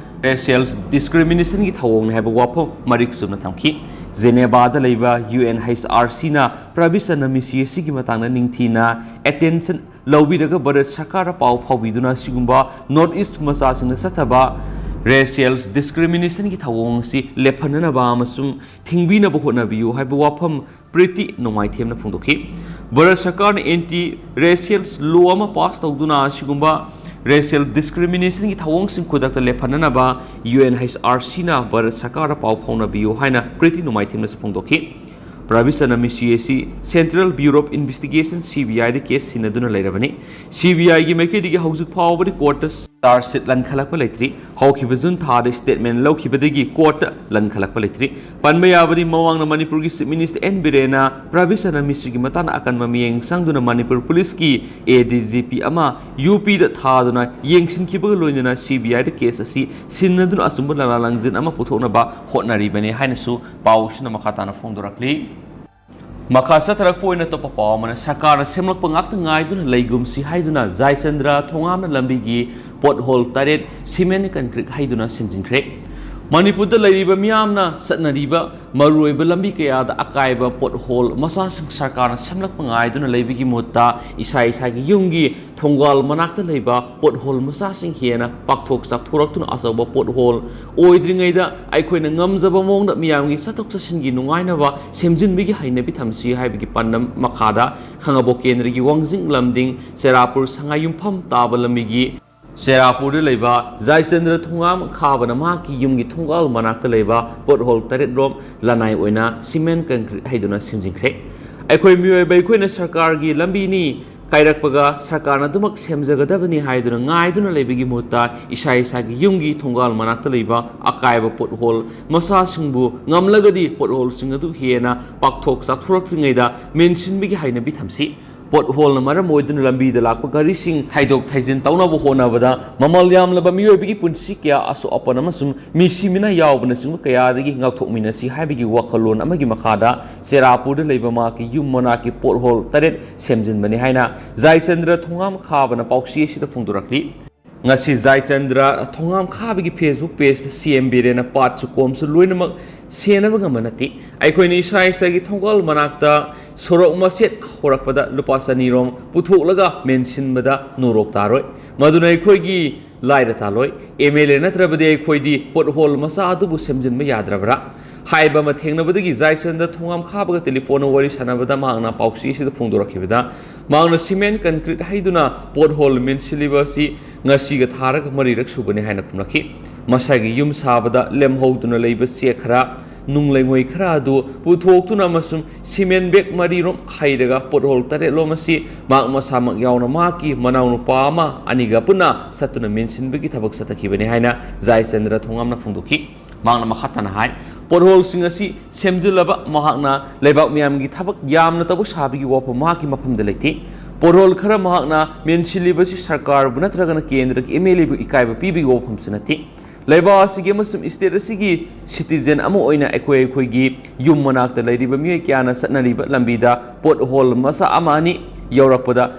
racial discrimination ꯒꯤ ꯊꯧꯑꯣꯡꯅꯤ ꯍꯥꯏꯕ ꯋꯥꯐꯝ ꯃꯔꯤꯛ ꯆꯨꯝꯅ ꯊꯝꯈꯤ꯫ Geneva ꯗ ꯂꯩꯕ U N H R C ꯅ ꯄ꯭ꯔꯕꯤꯁ ꯑꯅꯝ ꯃꯤꯁꯤ ꯑꯁꯤꯒꯤ ꯃꯇꯥꯡꯗ ꯅꯤꯡꯊꯤꯅ attention ꯂꯧꯕꯤꯔꯒ ꯚꯥꯔꯠ ꯁꯔꯀꯥꯔꯗ ꯄꯥꯎ ꯐꯥꯎꯕꯤꯗꯨꯅ ꯑꯁꯤꯒꯨꯝꯕ North East ꯃꯆꯥꯁꯤꯡꯅ ꯆꯠꯊꯕ racial discrimination ꯒꯤ ꯊꯧꯑꯣꯡ ꯑꯁꯤ ꯂꯦꯞꯍꯟꯅꯅꯕ ꯑꯃꯁꯨꯡ ꯊꯤꯡꯕꯤꯅꯕ ꯍꯣꯠꯅꯕꯤꯌꯨ ꯍꯥꯏꯕ ꯋꯥꯐꯝ ꯄ꯭ꯔꯤꯇꯤ ꯅꯣꯡꯃꯥꯏꯊꯦꯝꯅ ꯐꯣꯡꯗꯣꯛꯈꯤ꯫ ꯚꯥꯔꯠ ꯁꯔꯀꯥꯔꯅ anti racial law ꯑꯃ pass ꯇꯧꯗꯨꯅ ꯑꯁꯤꯒꯨꯝꯕ racial discrimination ꯒꯤ ꯊꯧꯑꯣꯡꯁꯤꯡ ꯈꯨꯗꯛꯇ ꯂꯦꯞꯍꯟꯅꯅꯕ U N H R C ꯅ ꯚꯥꯔꯠ ꯁꯔꯀꯥꯔꯗ ꯄꯥꯎ ꯐꯥꯎꯅꯕꯤꯌꯨ ꯍꯥꯏꯅ ꯄ꯭ꯔꯤꯇꯤ ꯅꯣꯡꯃꯥꯏꯊꯦꯝꯅꯁꯨ ꯐꯣꯡꯗꯣꯛꯈꯤ꯫ ꯄ꯭ꯔꯕꯤꯁ ꯑꯅꯝ ꯃꯤꯁꯤ ꯑꯁꯤ Central Bureau of Investigation, C B I the case ꯁꯤꯟꯅꯗꯨꯅ ꯂꯩꯔꯕꯅꯤ꯫ C B I ꯒꯤ ꯃꯥꯏꯀꯩꯗꯒꯤ ꯍꯧꯖꯤꯛ ꯐꯥꯎꯕꯗꯤ court ꯇ charge sheet ꯂꯟꯈꯠꯂꯛꯄ ꯂꯩꯇ꯭ꯔꯤ꯫ ꯍꯧꯈꯤꯕ June ꯊꯥꯗ statement ꯂꯧꯈꯤꯕꯗꯒꯤ court ꯇ ꯂꯟꯈꯠꯂꯛꯄ ꯂꯩꯇ꯭ꯔꯤ꯫ ꯄꯟꯕ ꯌꯥꯕꯗꯤ, ꯃꯃꯥꯡꯗ ꯃꯅꯤꯄꯨꯔꯒꯤ Chief Minister N ꯕꯤꯔꯦꯟꯅ ꯄ꯭ꯔꯕꯤꯁ ꯑꯅꯝ ꯃꯤꯁꯤꯒꯤ ꯃꯇꯥꯡꯗ ꯑꯀꯟꯕ ꯃꯤꯠꯌꯦꯡ ꯆꯪꯗꯨꯅ ꯃꯅꯤꯄꯨꯔ ꯄꯨꯂꯤꯁꯀꯤ A D G P ꯑꯃ U P ꯗ ꯊꯥꯗꯨꯅ ꯌꯦꯡꯁꯤꯟꯈꯤꯕꯒ ꯂꯣꯏꯅꯅ C B I the case ꯑꯁꯤ ꯁꯤꯟꯅꯗꯨꯅ ꯑꯆꯨꯝꯕ ꯂꯥꯂꯥ ꯂꯪꯖꯤꯟ ꯑꯃ ꯄꯨꯊꯣꯛꯅꯕ ꯍꯣꯠꯅꯔꯤꯕꯅꯤ ꯍꯥꯏꯅꯁꯨ ꯄꯥꯎꯁꯤꯅ ꯃꯈꯥ ꯇꯥꯅ ꯐꯣꯡꯗꯣꯔꯛꯂꯤ꯫ ꯃꯈꯥ ꯆꯠꯊꯔꯛꯄ ꯑꯣꯏꯅ ꯑꯇꯣꯞꯄ ꯄꯥꯎ ꯑꯃꯅ, ꯁꯔꯀꯥꯔꯅ ꯁꯦꯝꯂꯛꯄ ꯉꯥꯛꯇ ꯉꯥꯏꯗꯨꯅ ꯂꯩꯒꯨꯝꯁꯤ ꯍꯥꯏꯗꯨꯅ ꯖꯥꯏꯆꯟꯗ꯭ꯔ ꯊꯣꯉꯥꯝꯅ ꯂꯝꯕꯤꯒꯤ pothole ꯇꯔꯦꯠ cement concrete ꯍꯩꯗꯨꯅ ꯁꯦꯝꯖꯤꯟꯈ꯭ꯔꯦ꯫ ꯃꯅꯤꯄꯨꯔꯗ ꯂꯩꯔꯤꯕ ꯃꯤꯌꯥꯝꯅ ꯆꯠꯅꯔꯤꯕ ꯃꯔꯨꯑꯣꯏꯕ ꯂꯝꯕꯤ ꯀꯌꯥꯗ ꯑꯀꯥꯏꯕ pothole ꯃꯆꯥꯁꯤꯡ ꯁꯔꯀꯥꯔꯅ ꯁꯦꯝꯂꯛꯄ ꯉꯥꯏꯗꯨꯅ ꯂꯩꯕꯒꯤ ꯃꯍꯨꯠꯇ ꯏꯁꯥ ꯏꯁꯥꯒꯤ ꯌꯨꯝꯒꯤ ꯊꯣꯡꯒꯥꯜ ꯃꯅꯥꯛꯇ ꯂꯩꯕ pothole ꯃꯆꯥꯁꯤꯡ ꯍꯦꯟꯅ ꯄꯥꯛꯊꯣꯛ ꯆꯥꯎꯊꯣꯔꯛꯇꯨꯅ ꯑꯆꯧꯕ pothole ꯑꯣꯏꯗ꯭ꯔꯤꯉꯩꯗ ꯑꯩꯈꯣꯏꯅ ꯉꯝꯖꯕ ꯃꯑꯣꯡꯗ ꯃꯤꯌꯥꯝꯒꯤ ꯆꯠꯊꯣꯛ ꯆꯠꯁꯤꯟꯒꯤ ꯅꯨꯡꯉꯥꯏꯅꯕ ꯁꯦꯝꯖꯤꯟꯕꯒꯤ ꯍꯩꯅꯕꯤ ꯊꯝꯁꯤ ꯍꯥꯏꯕꯒꯤ ꯄꯥꯟꯗꯝ ꯃꯈꯥꯗ ꯈꯥꯉꯕꯣꯛ ꯀꯦꯟꯗ꯭ꯔꯒꯤ ꯋꯥꯡꯖꯤꯡ ꯂꯝꯗꯤꯡ ꯆꯦꯔꯥꯄꯨꯔ ꯁꯉꯥꯏꯌꯨꯝꯐꯝ ꯇꯥꯕ ꯂꯝꯕꯤꯒꯤ ꯆꯦꯔꯥꯄꯨꯔꯗ ꯂꯩꯕ ꯖꯥꯏꯆꯟꯗ꯭ꯔ ꯊꯣꯉꯥꯝ ꯈꯥꯕꯅ ꯃꯍꯥꯛꯀꯤ ꯌꯨꯝꯒꯤ ꯊꯣꯡꯒꯥꯜ ꯃꯅꯥꯛꯇ ꯂꯩꯕ pothole ꯇꯔꯦꯠ ꯔꯣꯝ ꯂꯅꯥꯏ ꯑꯣꯏꯅ cement concrete ꯍꯩꯗꯨꯅ ꯁꯦꯝꯖꯤꯟꯈ꯭ꯔꯦ꯫ ꯑꯩꯈꯣꯏ ꯃꯤꯑꯣꯏꯕ ꯑꯩꯈꯣꯏꯅ ꯁꯔꯀꯥꯔꯒꯤ ꯂꯝꯕꯤꯅꯤ, ꯀꯥꯏꯔꯛꯄꯒ ꯁꯔꯀꯥꯔꯅ ꯑꯗꯨꯃꯛ ꯁꯦꯝꯖꯒꯗꯕꯅꯤ ꯍꯥꯏꯗꯨꯅ ꯉꯥꯏꯗꯨꯅ ꯂꯩꯕꯒꯤ ꯃꯍꯨꯠꯇ, ꯏꯁꯥ ꯏꯁꯥꯒꯤ ꯌꯨꯝꯒꯤ ꯊꯣꯡꯒꯥꯜ ꯃꯅꯥꯛꯇ ꯂꯩꯕ ꯑꯀꯥꯏꯕ ꯄꯣꯠꯍꯣꯜ ꯃꯆꯥꯁꯤꯡꯕꯨ ꯉꯝꯂꯒꯗꯤ ꯄꯣꯠꯍꯣꯜꯁꯤꯡ ꯑꯗꯨ ꯍꯦꯟꯅ ꯄꯥꯛꯊꯣꯛ ꯆꯥꯎꯊꯣꯔꯛꯇ꯭ꯔꯤꯉꯩꯗ ꯃꯦꯟꯁꯤꯟꯕꯒꯤ ꯍꯩꯅꯕꯤ ꯊꯝꯁꯤ꯫ ꯄꯣꯠꯍꯣꯜꯅ ꯃꯔꯝ ꯑꯣꯏꯗꯨꯅ ꯂꯝꯕꯤꯗ ꯂꯥꯛꯄ ꯒꯥꯔꯤꯁꯤꯡ ꯊꯩꯗꯣꯛ ꯊꯩꯖꯤꯟ ꯇꯧꯅꯕ ꯍꯣꯠꯅꯕꯗ ꯃꯃꯜ ꯌꯥꯝꯂꯕ ꯃꯤꯑꯣꯏꯕꯒꯤ ꯄꯨꯟꯁꯤ ꯀꯌꯥ ꯑꯁꯣꯛ ꯑꯄꯟ ꯑꯃꯁꯨꯡ ꯃꯤꯁꯤ ꯃꯤꯅꯥ ꯌꯥꯎꯕꯅꯆꯤꯡꯕ ꯀꯌꯥꯗꯒꯤ ꯉꯥꯛꯊꯣꯛꯃꯤꯟꯅꯁꯤ ꯍꯥꯏꯕꯒꯤ ꯋꯥꯈꯜꯂꯣꯟ ꯑꯃꯒꯤ ꯃꯈꯥꯗ ꯆꯦꯔꯥꯄꯨꯔꯗ ꯂꯩꯕ ꯃꯍꯥꯛꯀꯤ ꯌꯨꯝ ꯃꯅꯥꯛꯀꯤ ꯄꯣꯠꯍꯣꯜ ꯇꯔꯦꯠ ꯁꯦꯝꯖꯤꯟꯕꯅꯤ ꯍꯥꯏꯅ ꯖꯥꯏꯆꯟꯗ꯭ꯔ ꯊꯣꯉꯥꯝ ꯈꯥꯕꯅ ꯄꯥꯎꯆꯦ ꯑꯁꯤꯗ ꯐꯣꯡꯗꯣꯔꯛꯂꯤ꯫ ꯉꯁꯤ ꯖꯥꯏꯆꯟꯗ꯭ꯔ ꯊꯣꯉꯥꯝ ꯈꯥꯕꯒꯤ Facebook pageꯇ ꯁꯤ ꯑꯦꯝ ꯕꯤꯔꯦꯟꯅ ꯄꯥꯠꯁꯨ ꯀꯣꯝꯁꯨ ꯂꯣꯏꯅꯃꯛ ꯁꯦꯟꯅꯕ ꯉꯝꯕ ꯅꯠꯇꯦ꯫ ꯑꯩꯈꯣꯏꯅ ꯏꯁꯥ ꯏꯁꯥꯒꯤ ꯊꯣꯡꯒꯥꯜ ꯃꯅꯥꯛꯇ ꯁꯣꯔꯣꯛ ꯃꯆꯦꯠ ꯍꯧꯔꯛꯄꯗ ꯂꯨꯄꯥ ꯆꯅꯤꯔꯣꯝ ꯄꯨꯊꯣꯛꯂꯒ ꯃꯦꯟꯁꯤꯟꯕꯗ ꯅꯣꯔꯣꯛ ꯇꯥꯔꯣꯏ꯫ ꯃꯗꯨꯅ ꯑꯩꯈꯣꯏꯒꯤ ꯂꯥꯏꯔ ꯇꯥꯂꯣꯏ꯫ ꯑꯦꯝ ꯑꯦꯜ ꯑꯦ ꯅꯠꯇ꯭ꯔꯕꯗꯤ ꯑꯩꯈꯣꯏꯗꯤ ꯄꯣꯠꯍꯣꯜ ꯃꯆꯥ ꯑꯗꯨꯕꯨ ꯁꯦꯝꯖꯤꯟꯕ ꯌꯥꯗ꯭ꯔꯕ꯭ꯔꯥ? ꯍꯥꯏꯕ ꯑꯃ ꯊꯦꯡꯅꯕꯗꯒꯤ ꯖꯥꯏꯆꯟꯗ꯭ꯔ ꯊꯣꯉꯥꯝ ꯈꯥꯕꯒ ꯇꯦꯂꯤꯐꯣꯟꯗ ꯋꯥꯔꯤ ꯁꯥꯟꯅꯕꯗ ꯃꯍꯥꯛꯅ ꯄꯥꯎꯆꯦ ꯑꯁꯤꯗ ꯐꯣꯡꯗꯣꯔꯛꯈꯤꯕꯗ, ꯃꯍꯥꯛꯅ ꯁꯤꯃꯦꯟ ꯀꯟꯀ꯭ꯔꯤꯠ ꯍꯩꯗꯨꯅ ꯄꯣꯠꯍꯣꯜ ꯃꯦꯟꯁꯤꯜꯂꯤꯕ ꯑꯁꯤ ꯉꯁꯤꯒ ꯊꯥꯔꯒ ꯃꯔꯤꯔꯛ ꯁꯨꯕꯅꯤ ꯍꯥꯏꯅ ꯈꯨꯝꯂꯛꯈꯤ꯫ ꯃꯁꯥꯒꯤ ꯌꯨꯝ ꯁꯥꯕꯗ ꯂꯦꯝꯍꯧꯗꯨꯅ ꯂꯩꯕ ꯆꯦꯛ ꯈꯔ, ꯅꯨꯡ ꯂꯩꯉꯣꯏ ꯈꯔ ꯑꯗꯨ ꯄꯨꯊꯣꯛꯇꯨꯅ ꯑꯃꯁꯨꯡ ꯁꯤꯃꯦꯟ ꯕꯦꯒ ꯃꯔꯤꯔꯣꯝ ꯍꯩꯔꯒ ꯄꯣꯠꯍꯣꯜ ꯇꯔꯦꯠꯂꯣꯝ ꯑꯁꯤ ꯃꯍꯥꯛ ꯃꯁꯥꯃꯛ ꯌꯥꯎꯅ ꯃꯍꯥꯛꯀꯤ ꯃꯅꯥꯎꯅꯨꯄꯥ ꯑꯃ ꯑꯅꯤꯒ ꯄꯨꯟꯅ ꯆꯠꯇꯨꯅ ꯃꯦꯟꯁꯤꯟꯕꯒꯤ ꯊꯕꯛ ꯆꯠꯊꯈꯤꯕꯅꯤ ꯍꯥꯏꯅ ꯖꯥꯏꯆꯟꯗ꯭ꯔ ꯊꯣꯉꯥꯝꯅ ꯐꯣꯡꯗꯣꯛꯈꯤ꯫ ꯃꯍꯥꯛꯅ ꯃꯈꯥ ꯇꯥꯅ ꯍꯥꯏ, ꯄꯣꯠꯍꯣꯜꯁꯤꯡ ꯑꯁꯤ ꯁꯦꯝꯖꯤꯜꯂꯕ ꯃꯍꯥꯛꯅ ꯂꯩꯕꯥꯛ ꯃꯤꯌꯥꯝꯒꯤ ꯊꯕꯛ ꯌꯥꯝꯅ ꯇꯧꯕ ꯁꯥꯕꯒꯤ ꯋꯥꯐꯝ ꯃꯍꯥꯛꯀꯤ ꯃꯐꯝꯗ ꯂꯩꯇꯦ꯫ ꯄꯣꯠꯍꯣꯜ ꯈꯔ ꯃꯍꯥꯛꯅ ꯃꯦꯟꯁꯤꯜꯂꯤꯕꯁꯤ ꯁꯔꯀꯥꯔꯕꯨ ꯅꯠꯇ꯭ꯔꯒꯅ ꯀꯦꯟꯗ꯭ꯔꯒꯤ ꯑꯦꯝ ꯑꯦꯜ ꯑꯦꯕꯨ ꯏꯀꯥꯏꯕ ꯄꯤꯕꯒꯤ ꯋꯥꯐꯝꯁꯨ ꯅꯠꯇꯦ꯫ ꯂꯩꯕꯥꯛ ꯑꯁꯤꯒꯤ ꯑꯃꯁꯨꯡ ꯁ꯭ꯇꯦꯠ ꯑꯁꯤꯒꯤ ꯁꯤꯇꯤꯖꯦꯟ ꯑꯃ ꯑꯣꯏꯅ ꯑꯩꯈꯣꯏ ꯑꯩꯈꯣꯏꯒꯤ ꯌꯨꯝ ꯃꯅꯥꯛꯇ ꯂꯩꯔꯤꯕ ꯃꯤꯑꯣꯏ ꯀꯌꯥꯅ ꯆꯠꯅꯔꯤꯕ ꯂꯝꯕꯤꯗ ꯄꯣꯠꯍꯣꯜ ꯃꯆꯥ ꯑꯃ ꯑꯅꯤ ꯌꯧꯔꯛꯄꯗ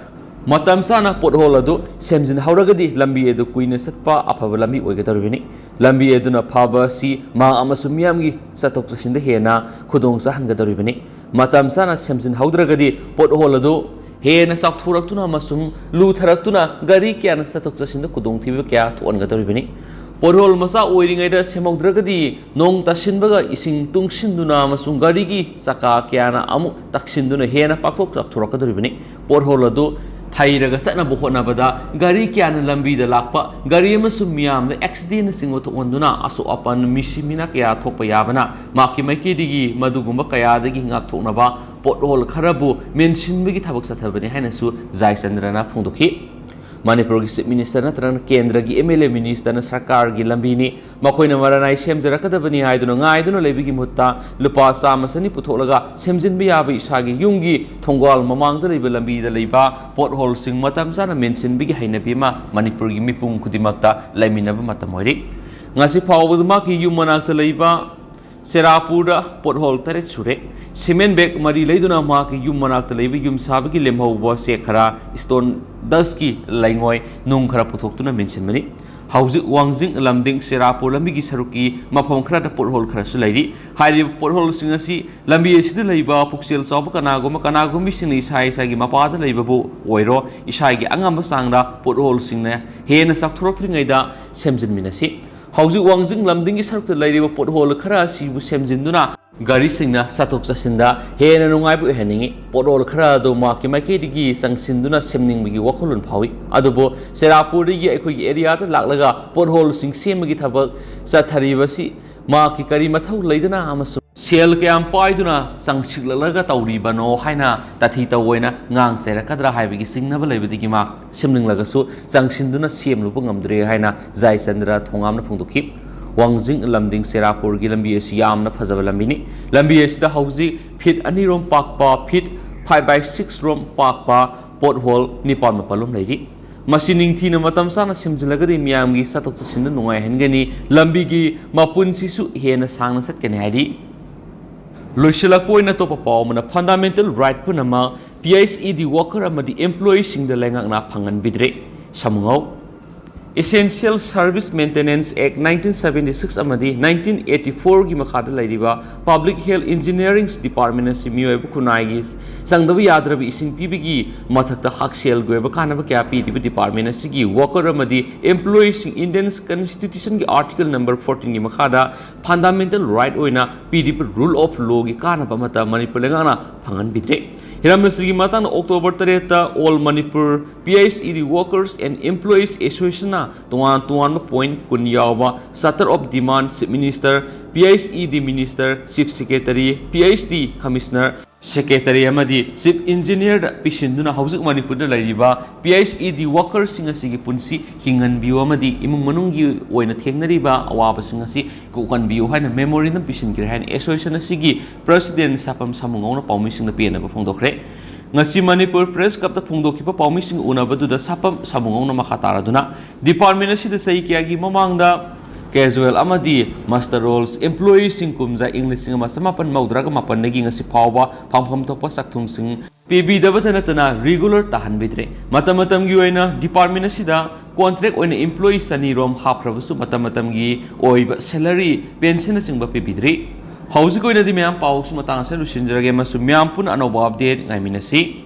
ꯃꯇꯝ ꯆꯥꯅ ꯄꯣꯠꯍꯣꯜ ꯑꯗꯨ ꯁꯦꯝꯖꯤꯟꯍꯧꯔꯒꯗꯤ ꯂꯝꯕꯤ ꯑꯗꯨ ꯀꯨꯏꯅ ꯆꯠꯄ ꯑꯐꯕ ꯂꯝꯕꯤ ꯑꯣꯏꯒꯗꯧꯔꯤꯕꯅꯤ꯫ ꯂꯝꯕꯤ ꯑꯗꯨꯅ ꯐꯕ ꯑꯁꯤ ꯃꯍꯥꯛ ꯑꯃꯁꯨꯡ ꯃꯤꯌꯥꯝꯒꯤ ꯆꯠꯊꯣꯛ ꯆꯠꯁꯤꯟꯗ ꯍꯦꯟꯅ ꯈꯨꯗꯣꯡ ꯆꯥꯍꯟꯒꯗꯧꯔꯤꯕꯅꯤ꯫ ꯃꯇꯝ ꯆꯥꯅ ꯁꯦꯝꯖꯤꯟꯍꯧꯗ꯭ꯔꯒꯗꯤ ꯄꯣꯠꯍꯣꯜ ꯑꯗꯨ ꯍꯦꯟꯅ ꯆꯥꯎꯊꯣꯔꯛꯇꯨꯅ ꯑꯃꯁꯨꯡ ꯂꯨꯊꯔꯛꯇꯨꯅ ꯒꯥꯔꯤ ꯀꯌꯥꯅ ꯆꯠꯊꯣꯛ ꯆꯠꯁꯤꯟꯗ ꯈꯨꯗꯣꯡꯊꯤꯕ ꯀꯌꯥ ꯊꯣꯛꯍꯟꯒꯗꯧꯔꯤꯕꯅꯤ꯫ ꯄꯣꯠꯍꯣꯜ ꯃꯆꯥ ꯑꯣꯏꯔꯤꯉꯩꯗ ꯁꯦꯝꯍꯧꯗ꯭ꯔꯒꯗꯤ ꯅꯣꯡ ꯇꯥꯁꯤꯟꯕꯒ ꯏꯁꯤꯡ ꯇꯨꯡꯁꯤꯟꯗꯨꯅ ꯑꯃꯁꯨꯡ ꯒꯥꯔꯤꯒꯤ ꯆꯀꯥ ꯀꯌꯥꯅ ꯑꯃꯨꯛ ꯇꯛꯁꯤꯟꯗꯨꯅ ꯍꯦꯟꯅ ꯄꯥꯛꯊꯣꯛ ꯆꯥꯎꯊꯣꯔꯛꯀꯗꯧꯔꯤꯕꯅꯤ꯫ ꯄꯣꯠꯍꯣꯜ ꯑꯗꯨ ꯍꯩꯔꯒ ꯆꯠꯅꯕ ꯍꯣꯠꯅꯕꯗ ꯒꯥꯔꯤ ꯀꯌꯥꯅ ꯂꯝꯕꯤꯗ ꯂꯥꯛꯄ, ꯒꯥꯔꯤ ꯑꯃꯁꯨꯡ ꯃꯤꯌꯥꯝꯗ ꯑꯦꯛꯁꯤꯗꯦꯟꯅꯆꯤꯡꯕ ꯊꯣꯛꯍꯟꯗꯨꯅ ꯑꯁꯣꯛ ꯑꯄꯟ, ꯃꯤꯁꯤ ꯃꯤꯅꯥ ꯀꯌꯥ ꯊꯣꯛꯄ ꯌꯥꯕꯅ, ꯃꯍꯥꯛꯀꯤ ꯃꯥꯏꯀꯩꯗꯒꯤ ꯃꯗꯨꯒꯨꯝꯕ ꯀꯌꯥꯗꯒꯤ ꯉꯥꯛꯊꯣꯛꯅꯕ ꯄꯣꯠꯍꯣꯜ ꯈꯔꯕꯨ ꯃꯦꯟꯁꯤꯟꯕꯒꯤ ꯊꯕꯛ ꯆꯠꯊꯕꯅꯤ ꯍꯥꯏꯅꯁꯨ ꯖꯥꯏꯆꯟꯗ꯭ꯔꯅ ꯐꯣꯡꯗꯣꯛꯈꯤ꯫ ꯃꯅꯤꯄꯨꯔꯒꯤ ꯆꯤꯐ ꯃꯤꯅꯤꯁꯇꯔ ꯅꯠꯇ꯭ꯔꯒꯅ ꯀꯦꯟꯗ꯭ꯔꯒꯤ ꯑꯦꯝ ꯑꯦꯜ ꯑꯦ ꯃꯤꯅꯤꯁꯇꯔꯅ ꯁꯔꯀꯥꯔꯒꯤ ꯂꯝꯕꯤꯅꯤ, ꯃꯈꯣꯏꯅ ꯃꯔꯥꯅꯥꯏ ꯁꯦꯝꯖꯔꯛꯀꯗꯕꯅꯤ ꯍꯥꯏꯗꯨꯅ ꯉꯥꯏꯗꯨꯅ ꯂꯩꯕꯒꯤ ꯃꯍꯨꯠꯇ ꯂꯨꯄꯥ ꯆꯥꯝꯃ ꯆꯅꯤ ꯄꯨꯊꯣꯛꯂꯒ ꯁꯦꯝꯖꯤꯟꯕ ꯌꯥꯕ ꯏꯁꯥꯒꯤ ꯌꯨꯝꯒꯤ ꯊꯣꯡꯒꯥꯜ ꯃꯃꯥꯡꯗ ꯂꯩꯕ ꯂꯝꯕꯤꯗ ꯂꯩꯕ ꯄꯣꯠꯍꯣꯜꯁꯤꯡ ꯃꯇꯝ ꯆꯥꯅ ꯃꯦꯟꯁꯤꯟꯕꯒꯤ ꯍꯩꯅꯕꯤ ꯑꯃ ꯃꯅꯤꯄꯨꯔꯒꯤ ꯃꯤꯄꯨꯝ ꯈꯨꯗꯤꯡꯃꯛꯇ ꯂꯩꯃꯤꯟꯅꯕ ꯃꯇꯝ ꯑꯣꯏꯔꯤ꯫ ꯉꯁꯤ ꯐꯥꯎꯕꯗ ꯃꯍꯥꯛꯀꯤ ꯌꯨꯝ ꯃꯅꯥꯛꯇ ꯂꯩꯕ ꯁꯦꯔꯥꯄꯨꯔꯗ ꯄꯣꯠꯍꯣꯜ ꯇꯔꯦꯠ ꯁꯨꯔꯦ꯫ ꯁꯤꯃꯦꯟ ꯕꯦꯒ ꯃꯔꯤ ꯂꯩꯗꯨꯅ ꯃꯍꯥꯛꯀꯤ ꯌꯨꯝ ꯃꯅꯥꯛꯇ ꯂꯩꯕ ꯌꯨꯝ ꯁꯥꯕꯒꯤ ꯂꯦꯝꯍꯧꯕ ꯆꯦꯛ ꯈꯔ, ꯁ꯭ꯇꯣꯟ ꯗꯁꯀꯤ ꯂꯩꯉꯣꯏ, ꯅꯨꯡ ꯈꯔ ꯄꯨꯊꯣꯛꯇꯨꯅ ꯃꯦꯟꯁꯤꯟꯕꯅꯤ꯫ ꯍꯧꯖꯤꯛ ꯋꯥꯡꯖꯤꯡ ꯂꯝꯗꯤꯡ ꯁꯦꯔꯥꯄꯨꯔ ꯂꯝꯕꯤꯒꯤ ꯁꯔꯨꯛꯀꯤ ꯃꯐꯝ ꯈꯔꯗ ꯄꯣꯠꯍꯣꯜ ꯈꯔꯁꯨ ꯂꯩꯔꯤ꯫ ꯍꯥꯏꯔꯤꯕ ꯄꯣꯠꯍꯣꯜꯁꯤꯡ ꯑꯁꯤ ꯂꯝꯕꯤ ꯑꯁꯤꯗ ꯂꯩꯕ ꯄꯨꯛꯆꯦꯜ ꯆꯥꯎꯕ ꯀꯅꯥꯒꯨꯝꯕ, ꯀꯅꯥꯒꯨꯝꯕꯤꯁꯤꯡꯅ ꯏꯁꯥ ꯏꯁꯥꯒꯤ ꯃꯄꯥꯗ ꯂꯩꯕꯕꯨ ꯑꯣꯏꯔꯣ, ꯏꯁꯥꯒꯤ ꯑꯉꯝꯕ ꯆꯥꯡꯗ ꯄꯣꯠꯍꯣꯜꯁꯤꯡꯅ ꯍꯦꯟꯅ ꯆꯥꯎꯊꯣꯔꯛꯇ꯭ꯔꯤꯉꯩꯗ ꯁꯦꯝꯖꯤꯟꯃꯤꯟꯅꯁꯤ꯫ ꯍꯧꯖꯤꯛ ꯋꯥꯡꯖꯤꯡ ꯂꯝꯗꯤꯡꯒꯤ ꯁꯔꯨꯛꯇ ꯂꯩꯔꯤꯕ ꯄꯣꯠꯍꯣꯜ ꯈꯔ ꯑꯁꯤꯕꯨ ꯁꯦꯝꯖꯤꯟꯗꯨꯅ ꯒꯥꯔꯤꯁꯤꯡꯅ ꯆꯠꯊꯣꯛ ꯆꯠꯁꯤꯟꯗ ꯍꯦꯟꯅ ꯅꯨꯡꯉꯥꯏꯕ ꯑꯣꯏꯍꯟꯅꯤꯡꯏ꯫ ꯄꯣꯠꯍꯣꯜ ꯈꯔ ꯑꯗꯨ ꯃꯍꯥꯛꯀꯤ ꯃꯥꯏꯀꯩꯗꯒꯤ ꯆꯪꯁꯤꯟꯗꯨꯅ ꯁꯦꯝꯅꯤꯡꯕꯒꯤ ꯋꯥꯈꯜꯂꯣꯟ ꯐꯥꯎꯏ꯫ ꯑꯗꯨꯕꯨ ꯁꯦꯔꯥꯄꯨꯔꯗꯒꯤ ꯑꯩꯈꯣꯏꯒꯤ ꯑꯦꯔꯤꯌꯥꯗ ꯂꯥꯛꯂꯒ ꯄꯣꯠꯍꯣꯜꯁꯤꯡ ꯁꯦꯝꯕꯒꯤ ꯊꯕꯛ ꯆꯠꯊꯔꯤꯕꯁꯤ ꯃꯍꯥꯛꯀꯤ ꯀꯔꯤ ꯃꯊꯧ ꯂꯩꯗꯅ ꯑꯃꯁꯨꯡ ꯁꯦꯜ ꯀꯌꯥꯝ ꯄꯥꯏꯗꯨꯅ ꯆꯪꯁꯤꯜꯂꯛꯂꯒ ꯇꯧꯔꯤꯕꯅꯣ ꯍꯥꯏꯅ ꯇꯥꯊꯤ ꯇꯧꯑꯣꯏꯅ ꯉꯥꯡ ꯆꯩꯔꯛꯀꯗ꯭ꯔꯥ ꯍꯥꯏꯕꯒꯤ ꯆꯤꯡꯅꯕ ꯂꯩꯕꯗꯒꯤ ꯃꯍꯥꯛ ꯁꯦꯝꯅꯤꯡꯂꯒꯁꯨ ꯆꯪꯁꯤꯟꯗꯨꯅ ꯁꯦꯝꯂꯨꯕ ꯉꯝꯗ꯭ꯔꯦ ꯍꯥꯏꯅ ꯖꯥꯏꯆꯟꯗ꯭ꯔ ꯊꯣꯉꯥꯝꯅ ꯐꯣꯡꯗꯣꯛꯈꯤ꯫ ꯋꯥꯡꯖꯤꯡ ꯂꯝꯗꯤꯡ ꯁꯦꯔꯥꯄꯨꯔꯒꯤ ꯂꯝꯕꯤ ꯑꯁꯤ ꯌꯥꯝꯅ ꯐꯖꯕ ꯂꯝꯕꯤꯅꯤ꯫ ꯂꯝꯕꯤ ꯑꯁꯤꯗ ꯍꯧꯖꯤꯛ ꯐꯤꯠ ꯑꯅꯤꯔꯣꯝ ꯄꯥꯛꯄ, ꯐꯤꯠ five by six ꯔꯣꯝ ꯄꯥꯛꯄ ꯄꯣꯠꯍꯣꯜ ꯅꯤꯄꯥꯜ ꯃꯥꯄꯜ ꯂꯣꯝ ꯂꯩꯔꯤ꯫ ꯃꯁꯤ ꯅꯤꯡꯊꯤꯅ ꯃꯇꯝ ꯆꯥꯅ ꯁꯦꯝꯖꯤꯜꯂꯒꯗꯤ ꯃꯤꯌꯥꯝꯒꯤ ꯆꯠꯊꯣꯛ ꯆꯠꯁꯤꯟꯗ ꯅꯨꯡꯉꯥꯏꯍꯟꯒꯅꯤ, ꯂꯝꯕꯤꯒꯤ ꯃꯄꯨꯟꯁꯤꯁꯨ ꯍꯦꯟꯅ ꯁꯥꯡꯅ ꯆꯠꯀꯅꯤ ꯍꯥꯏꯔꯤ꯫ ꯂꯣꯏꯁꯤꯜꯂꯛꯄ ꯑꯣꯏꯅ ꯑꯇꯣꯞꯄ ꯄꯥꯎ ꯑꯃꯅ, ꯐꯟꯗꯥꯃꯦꯟꯇꯦꯜ ꯔꯥꯏꯠ ꯄꯨꯝꯅꯃꯛ ꯄꯤ ꯑꯩꯆ ꯏ ꯗꯤ ꯋꯥꯀꯔ ꯑꯃꯗꯤ ꯑꯦꯝꯄ꯭ꯂꯣꯌꯤꯁꯤꯡꯗ ꯂꯩꯉꯥꯛꯅ ꯐꯪꯍꯟꯕꯤꯗ꯭ꯔꯦ꯫ ꯁꯃꯨꯉꯧ꯫ Essential Service Maintenance Act nineteen seventy six ꯑꯃꯗꯤ nineteen eighty four ꯒꯤ ꯃꯈꯥꯗ ꯂꯩꯔꯤꯕ Public Health Engineering Department ꯑꯁꯤ ꯃꯤꯑꯣꯏꯕ ꯈꯨꯟꯅꯥꯏꯒꯤ ꯆꯪꯗꯕ ꯌꯥꯗ꯭ꯔꯕ ꯏꯁꯤꯡ ꯄꯤꯕꯒꯤ ꯃꯊꯛꯇ ꯍꯛꯁꯦꯜꯒꯤ ꯑꯣꯏꯕ ꯀꯥꯟꯅꯕ ꯀꯌꯥ ꯄꯤꯔꯤꯕ department ꯑꯁꯤꯒꯤ ꯋꯥꯀꯔ ꯑꯃꯗꯤ ꯑꯦꯝꯄ꯭ꯂꯣꯌꯤꯁꯤꯡ Indian Constitution ꯒꯤ Article number fourteen ꯒꯤ ꯃꯈꯥꯗ fundamental right ꯑꯣꯏꯅ ꯄꯤꯔꯤꯕ rule of law ꯒꯤ ꯀꯥꯟꯅꯕ ꯑꯃꯠꯇ ꯃꯅꯤꯄꯨꯔ ꯂꯩꯉꯥꯛꯅ ꯐꯪꯍꯟꯕꯤꯗ꯭ꯔꯦ꯫ ꯍꯤꯔꯝ ꯑꯁꯤꯒꯤ ꯃꯇꯥꯡꯗ ꯑꯣꯛꯇꯣꯕꯔ ꯇꯔꯦꯠꯇ All Manipur P H E D Workers and Employees Associationꯅ ꯇꯣꯉꯥꯟ ꯇꯣꯉꯥꯟꯕ ꯄꯣꯏꯟꯠ ꯀꯨꯟ ꯌꯥꯎꯕ Charter of Demand Chief Minister, P H E D Minister, Chief Secretary, P H D Commissioner, Secretary ꯑꯃꯗꯤ Chief Engineerꯗ ꯄꯤꯁꯤꯟꯗꯨꯅ ꯍꯧꯖꯤꯛ ꯃꯅꯤꯄꯨꯔꯗ ꯂꯩꯔꯤꯕ P H E D workersꯁꯤꯡ ꯑꯁꯤꯒꯤ ꯄꯨꯟꯁꯤ ꯍꯤꯡꯍꯟꯕꯤꯌꯨ ꯑꯃꯗꯤ ꯏꯃꯨꯡ ꯃꯅꯨꯡꯒꯤ ꯑꯣꯏꯅ ꯊꯦꯡꯅꯔꯤꯕ ꯑꯋꯥꯕꯁꯤꯡ ꯑꯁꯤ ꯀꯣꯛꯍꯟꯕꯤꯌꯨ ꯍꯥꯏꯅ memorandum ꯄꯤꯁꯤꯟꯈ꯭ꯔꯦ ꯍꯥꯏꯅ association ꯑꯁꯤꯒꯤ president ꯁꯥꯄꯝ ꯁꯥꯃꯨꯉꯧꯅ ꯄꯥꯎꯃꯤꯁꯤꯡꯗ ꯄꯦꯟꯅꯕ ꯐꯣꯡꯗꯣꯛꯈ꯭ꯔꯦ꯫ ꯉꯁꯤ ꯃꯅꯤꯄꯨꯔ Press Clubꯇ ꯐꯣꯡꯗꯣꯛꯈꯤꯕ ꯄꯥꯎꯃꯤꯁꯤꯡꯒ ꯎꯅꯕꯗꯨꯗ ꯁꯥꯄꯝ ꯁꯥꯃꯨꯉꯧꯅ ꯃꯈꯥ ꯇꯥꯔꯗꯨꯅ department ꯑꯁꯤꯗ ꯆꯍꯤ ꯀꯌꯥꯒꯤ ꯃꯃꯥꯡꯗ casual ꯑꯃꯗꯤ muster rolls employeeꯁꯤꯡ ꯀꯨꯝꯖꯥ ꯏꯪ ꯂꯤꯁꯤꯡ ꯑꯃ ꯆꯃꯥꯄꯟ ꯃꯧꯗ꯭ꯔꯥꯒ ꯃꯥꯄꯟꯗꯒꯤ ꯉꯁꯤ ꯐꯥꯎꯕ ꯐꯪꯐꯝ ꯊꯣꯛꯄ ꯆꯥꯛꯊꯨꯝꯁꯤꯡ ꯄꯤꯕꯤꯗꯕꯇ ꯅꯠꯇꯅ regular ꯇꯥꯍꯟꯕꯤꯗ꯭ꯔꯦ꯫ ꯃꯇꯝ ꯃꯇꯝꯒꯤ ꯑꯣꯏꯅ department ꯑꯁꯤꯗ contract ꯑꯣꯏꯅ employee ꯆꯅꯤ ꯔꯣꯝ ꯍꯥꯞꯈ꯭ꯔꯕꯁꯨ ꯃꯇꯝ ꯃꯇꯝꯒꯤ ꯑꯣꯏꯕ salary, pension ꯅꯆꯤꯡꯕ ꯄꯤꯕꯤꯗ꯭ꯔꯤ꯫ ꯍꯧꯖꯤꯛ ꯑꯣꯏꯅꯗꯤ ꯃꯌꯥꯝ ꯄꯥꯎꯁꯨ ꯃꯇꯥꯡ ꯑꯁꯤꯗ ꯂꯣꯏꯁꯤꯟꯖꯔꯒꯦ ꯑꯃꯁꯨꯡ ꯃꯌꯥꯝ ꯄꯨꯟꯅ ꯑꯅꯧꯕ update ꯉꯥꯏꯃꯤꯟꯅꯁꯤ꯫